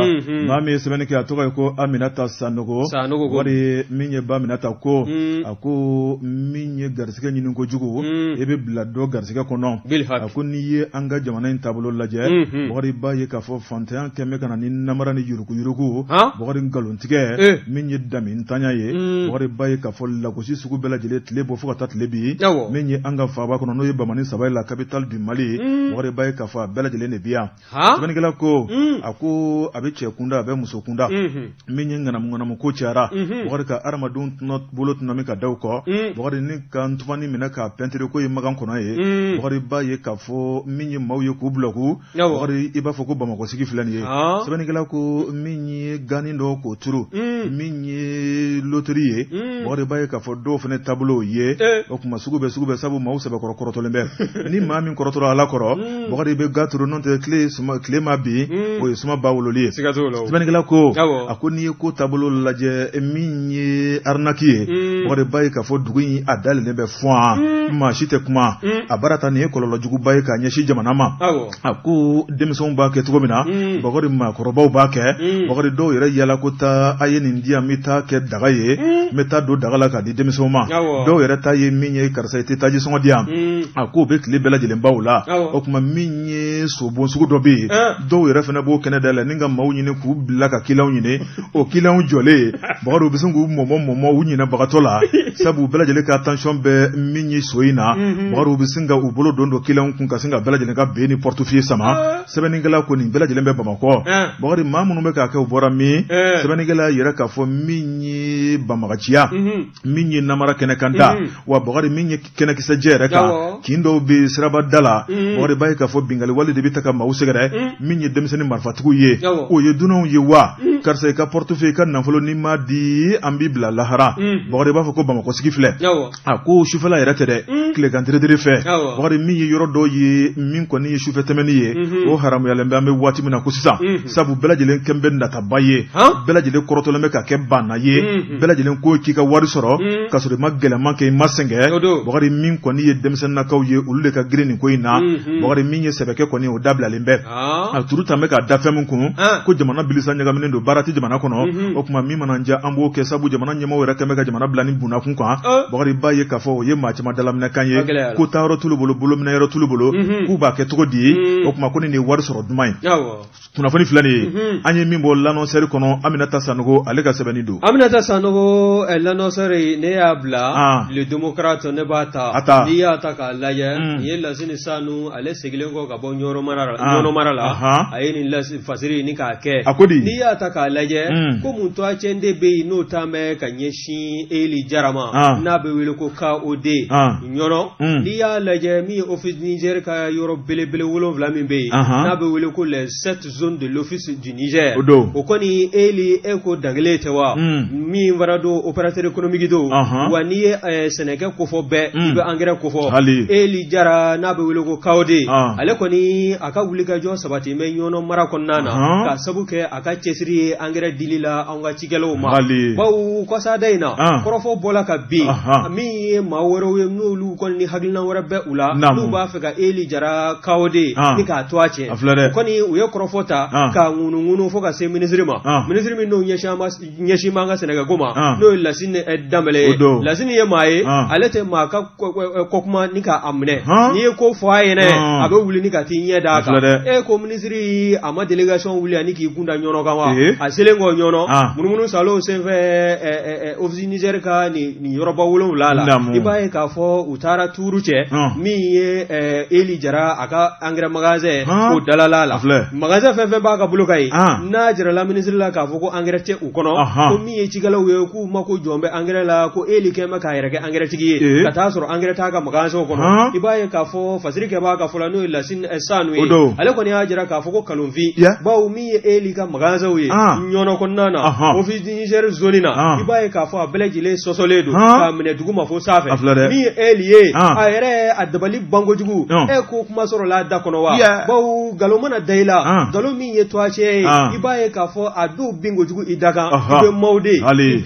Maa min ye sɛbɛnni kɛ, a tɔgɔ ye ko Aminata Sanogo. Sanogo ko. Bukari, min ye ba Aminata ko, a ko min ye garisɛgɛ ɲini kojugu, i bɛ bila dɔ garisɛgɛ kɔnɔ. Bil haq. A ko n'i ye an ka jamana in taabolo lajɛ, Bukari, b'a ye k'a fɔ fantanya kɛn bɛ ka na ni namara ni yuruguyurugu, Bukari, nkalontigɛ, min ye damintanya ye, Bukari, b'a ye k'a fɔ lagosi sugu bɛɛ lajɛlen tile bɔ fo ka taa tile bi, min ye an ka faaba kɔnɔ n'o ye Bamani 3 ye, la capitale du Mali, Bukari, b'a ye k'a fɔ a bɛɛ lajɛlen de bi yan. Sɛbɛnnikɛla ko, a ko a bɛ cɛ kunda, a bɛ muso kunda, min ye ŋanamu ŋanamu ko cayara, Bukari, ka adamadenw tɔnɔ bolo tɔnɔmi ka da u kɔ, Bukari, ni ka ntufani minɛ k'a pɛntiri ko ye magan kɔnɔ ye, Bukari, b'a ye k'a fɔ min ye maaw ye k'u bulɔku, Bukari, i b'a fɔ ko Bamakɔ sigi filɛ nin ye. Sɛbɛnnikɛla ko min ye gani dɔ k'o turu, min ye loterie ye, Bukari, b'a ye k'a fɔ dɔw fana taabolo ye, o tuma sugu bɛ sugu bɛ, sabu maaw sɛbɛkɔrɔ kɔrɔtɔlen bɛ. Ni maa min kɔrɔtɔra Ala kɔrɔ, Bukari, bɛ ga turu, n'o tɛ tile suma tile ma bin, o ye suma ba wololi ye. Siga t'o la o. Sɛbɛnnikɛla ko, a ko n'i ye ko taabolo lajɛ, min ye arnaque ye, Bukari, b'a ye k'a fɔ dugu in a dayɛlɛlen bɛ fuwan, maa si tɛ kuma a baara ta. Nin ye kɔlɔlɔ juguba ye k'a ɲɛsin jamana ma. A ko denmisɛnw b'a kɛ cogo min na, Bakari, maakɔrɔbaw b'a kɛ. Bakari, dɔw yɛrɛ yala ko taa a ye nin di yan, n bɛ taa kɛ daga ye, n bɛ taa don daga la k'a di denmisɛnw ma. Dɔw yɛrɛ ta ye min ye, karisa i tɛ taji sɔngɔ di yan, a k'o bɛ tile bɛɛ lajɛlen baw la. O tuma min ye sobon sugu dɔ bɛ yen, dɔw yɛrɛ fana b'o kɛnɛ dayɛlɛ ni ka maaw ɲini k'u bila ka kiliyanw ɲini. O kiliyanw jɔlen, Bakari, u bɛ sin k'u mɔmɔ mɔmɔ u ɲinɛbagatɔ la, sabu u bɛɛ lajɛlen ka tension bɛ min ye so in na. Bakari, u bɛ sin ka u bolo don kiliyanw kun ka sin ka bɛɛ lajɛlen ka ben ni portefeuille sama. Sɛbɛnnikɛla ko nin bɛɛ lajɛlen bɛ Bamakɔ. Bakari, maa minnu bɛ k'a kɛ, u bɔra min? Sɛbɛnnikɛla yɛrɛ k'a fɔ min ye banbagaciya, min ye namara kɛnɛ kan da wa, Bakari, min ye kɛnɛkisɛjɛ yɛrɛ yɛrɛ kan kin dɔw bɛ siraba da la Bakari b'a ye k'a fɔ binkanni wale de bɛ ta ka maaw sɛgɛrɛ min ye denmisɛnnin marifatigiw ye o ye dunanw ye wa karisa i ka portefeuille i ka nafolo n'i m'a di an b'i bila lahara Bakari b'a fɔ ko Bamakɔ sigi filɛ a ko sufɛla yɛrɛ tɛ dɛ tilegan teredere fɛ Bakari min ye yɔrɔ dɔw ye min kɔni ye sufɛ tɛmɛni ye o haramuyalen bɛ an bɛ waati min na ko sisan sabu bɛɛ lajɛlen kɛn bɛ nataba ye bɛɛ lajɛlen kɔrɔtɔlen bɛ ka kɛ banna ye bɛɛ lajɛlen ko k'i ka wari sɔrɔ k'a sɔrɔ i ma gɛlɛman kɛ i ma sɛgɛn Bakari min kɔni ye denmisɛnninnakaw ye olu de ka girin nin ko in na Bakari min ye sɛbɛkɛ kɔni o dabilalen bɛ a turu tan bɛ k'a da fɛn min kun ko jamana bilisa ɲagaminen don baara tɛ jamana kɔnɔ o tuma min mana diya an b'o kɛ sabu jamana ɲɛmaaw yɛrɛ kɛn bɛ ka jamana bila ni bunakun kan Bakari b'a ye k'a fɔ o ye maa caman dalaminɛkan ye ko taayɔrɔ t'olu bolo bolominɛyɔrɔ t'olu bolo k'u b'a kɛ cogo di o tuma ko nin ye wari sɔrɔ duman ye kunnafoni filɛ nin ye an ye min bɔ L'Annonceur kɔnɔ Aminata Sanogo ale ka sɛbɛnni don Aminata Sanogo L'Annonceur ne y'a bila Le Démocrate ne b'a ta n'i y'a ta k'a lajɛ nin ye Lasini Sanu ale segilen kɔ ka bɔ Ɲɔrɔ mara la a ye nin fasiri ni k'a kɛ a ko di n'i y'a ta k'a lajɛ ko mun tɔgɔcɛn de bɛ yen n'o taa bɛ ka ɲɛsin Eli Jara ma n'a bɛ wele ko KOD Ɲɔnɔ n'i y'a lajɛ min ye Office du Niger ka yɔrɔ belebele 7 min bɛ yen n'a bɛ wele ko les 7 zones de l'Office du Niger o kɔni Eli e ko dankelen tɛ wa min fana don opérateur économique don wa n'i ye sɛnɛkɛ kofɔ bɛɛ i bɛ engrais kofɔ Eli Jara n'a bɛ wele ko KOD ale kɔni a ka wulikajɔ sabati bɛ Ɲɔnɔ mara kɔnɔna na ka sabu kɛ a ka cɛsiri ye engrais dili la an ka cikɛlaw ma bawo kɔsada in na kɔrɔfɔ bɔla ka bin min ye maa wɛrɛw ye n'olu kɔni ni hakilina wɛrɛ bɛ u la n'u b'a fɛ ka Eli Jara KOD ni k'a to a cɛ kɔni u ye kɔrɔfɔ ta k'a ŋunuŋunu fo ka se minisiri ma minisiri min n'o ɲɛsin b'an ka sɛnɛkɛko ma n'o ye Lasini Danbɛlɛ ye Lasini ye maa ye ale tɛ maa ka kɔkuma ni k'a minɛ n'i ye ko fɔ a ɲɛna a bɛ wuli ni ka t'i ɲɛ d'a kan e ko minisiri a ma délégation wuli ani k'i kun da Ɲɔnɔ kan wa a selen kɔ Ɲɔnɔ munumunu salo senfɛ Office du Niger ka nin yɔrɔba 7 la i b'a ye k'a fɔ u taara tuuru cɛ min ye Eli Jara a ka engrais magasin o dalala la magasin fɛn fɛn b'a ka bolo kan yen n'a jirala minisiri la k'a fɔ ko engrais tɛ u kɔnɔ ko min ye cikɛlaw ye k'u mako jɔn bɛ engrais la ko Eli kɛn bɛ k'a yɛrɛ kɛ engrais tigi ye ka taa sɔrɔ engrais t'a ka magasin kɔnɔ i b'a ye k'a fɔ fasiri kɛbaa ka fɔ la n'o ye Lasini Sanu ye ale kɔni y'a jira k'a fɔ ko nkalonfin bawo min ye Eli ka magasinw ye Ɲɔnɔ kɔnɔna na Office du Niger zone na i b'a ye k'a fɔ a bɛɛ lajɛlen sɔsɔlen don k'a minɛ duguma fo sanfɛ min ye Eli ye a yɛrɛ a dabali ban kojugu e ko kuma sɔrɔla a da kɔnɔ wa bawo nkalon mana da i la nkalon min ye tɔgɔcɛ ye i b'a ye k'a fɔ a dɔw bin kojugu i da kan i bɛ maaw de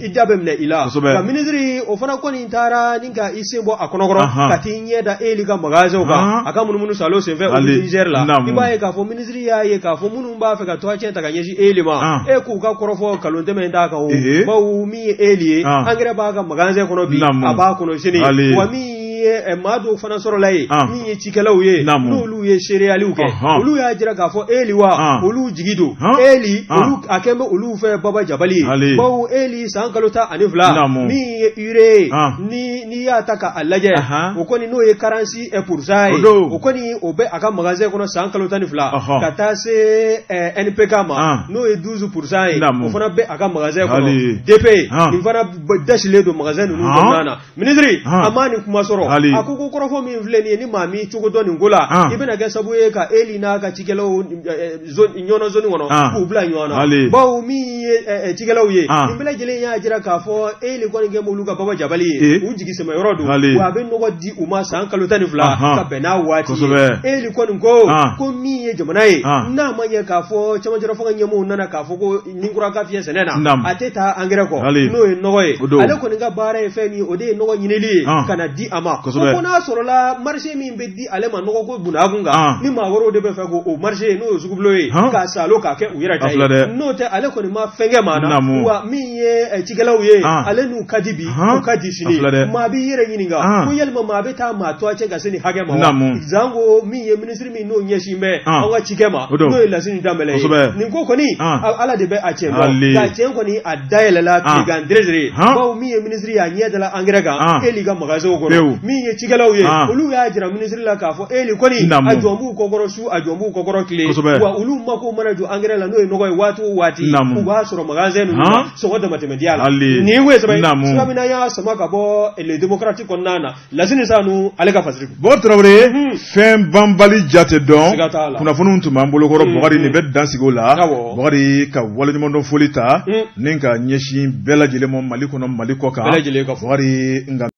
i da bɛ minɛ i la nka minisiri o fana kɔni taara ni ka i sen bɔ a kɔnɔkɔrɔ ka t'i ɲɛ da Eli ka magasinw kan a ka munumunu salo senfɛ Office du Niger la i b'a ye k'a fɔ minisiri y'a ye k'a fɔ minnu b'a fɛ ka tɔgɔcɛ ta ka ɲɛsin Eli ma e k'u ka kɔrɔfɔ nkalon tɛmɛ t'a kan o bawo min ye Eli ye engrais b'a ka magasin kɔnɔ bi a b'a kɔnɔ sini wa min ye maa dɔw fana sɔrɔla yen min ye cikɛlaw ye n'olu ye seereyaliw kɛ olu y'a jira k'a fɔ Eli wa olu jigi don Eli olu a kɛn bɛ olu fɛ baba jabali ye bawo Eli san kalo 12 min ye urée ye ni n'i y'a ta k'a lajɛ o kɔni n'o ye 46% ye o kɔni o bɛ a ka magasin kɔnɔ san kalo 12 ka taa se NPK ma n'o ye 12% ye o fana bɛ a ka magasin kɔnɔ DP nin fana dasilen don magasin ninnu kɔnɔna na minisiri a ma nin kuma sɔrɔ a ko ko kɔrɔfɔ min filɛ nin ye ni maa min cogo dɔn nin ko la i bɛna kɛ sababu ye ka Eli n'a ka cikɛlaw Ɲɔnɔ zone kɔnɔ k'u bila ɲɔgɔn na bawo min ye cikɛlaw ye nin bɛɛ lajɛlen y'a jira k'a fɔ Eli kɔni kɛ olu ka baba jabali ye u jigi sɛmɛ yɔrɔ don wa a bɛ nɔgɔ di u ma san kalo 12 ka bɛn n'a waati ye Eli kɔni ko ko min ye jamana ye n'a ma ɲɛ k'a fɔ cɛmancɛla fanga ɲɛmɔgɔw nana k'a fɔ ko ni kura ka fiyɛ sɛnɛ na a tɛ taa angɛrɛ kɔ n'o ye nɔgɔ ye ale kɔni ka baara ye fɛn min o de ye nɔgɔ ɲinili ye ka na di a ma ko n'a sɔrɔla marché min bɛ di ale ma nɔgɔ ko bunakun kan ni maa wɛrɛw de bɛ fɛ k'o marché n'o ye sugubulon ye k'a salo k'a kɛ u yɛrɛ ta ye n'o tɛ ale kɔni ma fɛn kɛ maa na wa min ye cikɛlaw ye ale n'u ka di bi u ka di sini maa b'i yɛrɛ ɲininka ko yalima maa bɛ taa maa tɔgɔ cɛ ka se nin hakɛ ma wa zanko min ye minisiri min n'o ɲɛsin bɛ an ka cikɛ ma n'o ye Lasini Danbɛlɛ ye nin ko kɔni Ala de bɛ a cɛn dɔn nka cɛn kɔni a dayɛlɛla tilegan derezere bawo min ye minisiri ye a ɲɛ dala angɛrɛ kan Eli ka magasinw kɔnɔ min Min ye cikɛlaw ye, olu y'a jira minisiri la k'a fɔ e nin kɔni, a jɔn b'u kɔkɔrɔ su, a jɔn b'u kɔkɔrɔ tile, wa olu mako mana jɔ angɛrɛ la, n'o ye nɔgɔ ye, waati o waati u b'a sɔrɔ magasin ninnu na, sɔngɔ damatɛmɛdiya la. Nin ye sɛbɛn sira min y'a sama ka bɔ Le Démocrate kɔnɔna na, Lasini Sanu ale ka fasiri. Bɔkari Tarawele, fɛn banbali jate dɔn, kunnafoniw tun b'an bolokɔrɔ. Bɔkari, nin bɛ dan sigi o la. Bɔkari, ka waleɲumandɔn foli ta ni ka ɲɛsin bɛɛ lajɛlen ma, Mali kɔnɔ, Mali kɔ kan. Bɔkari, nka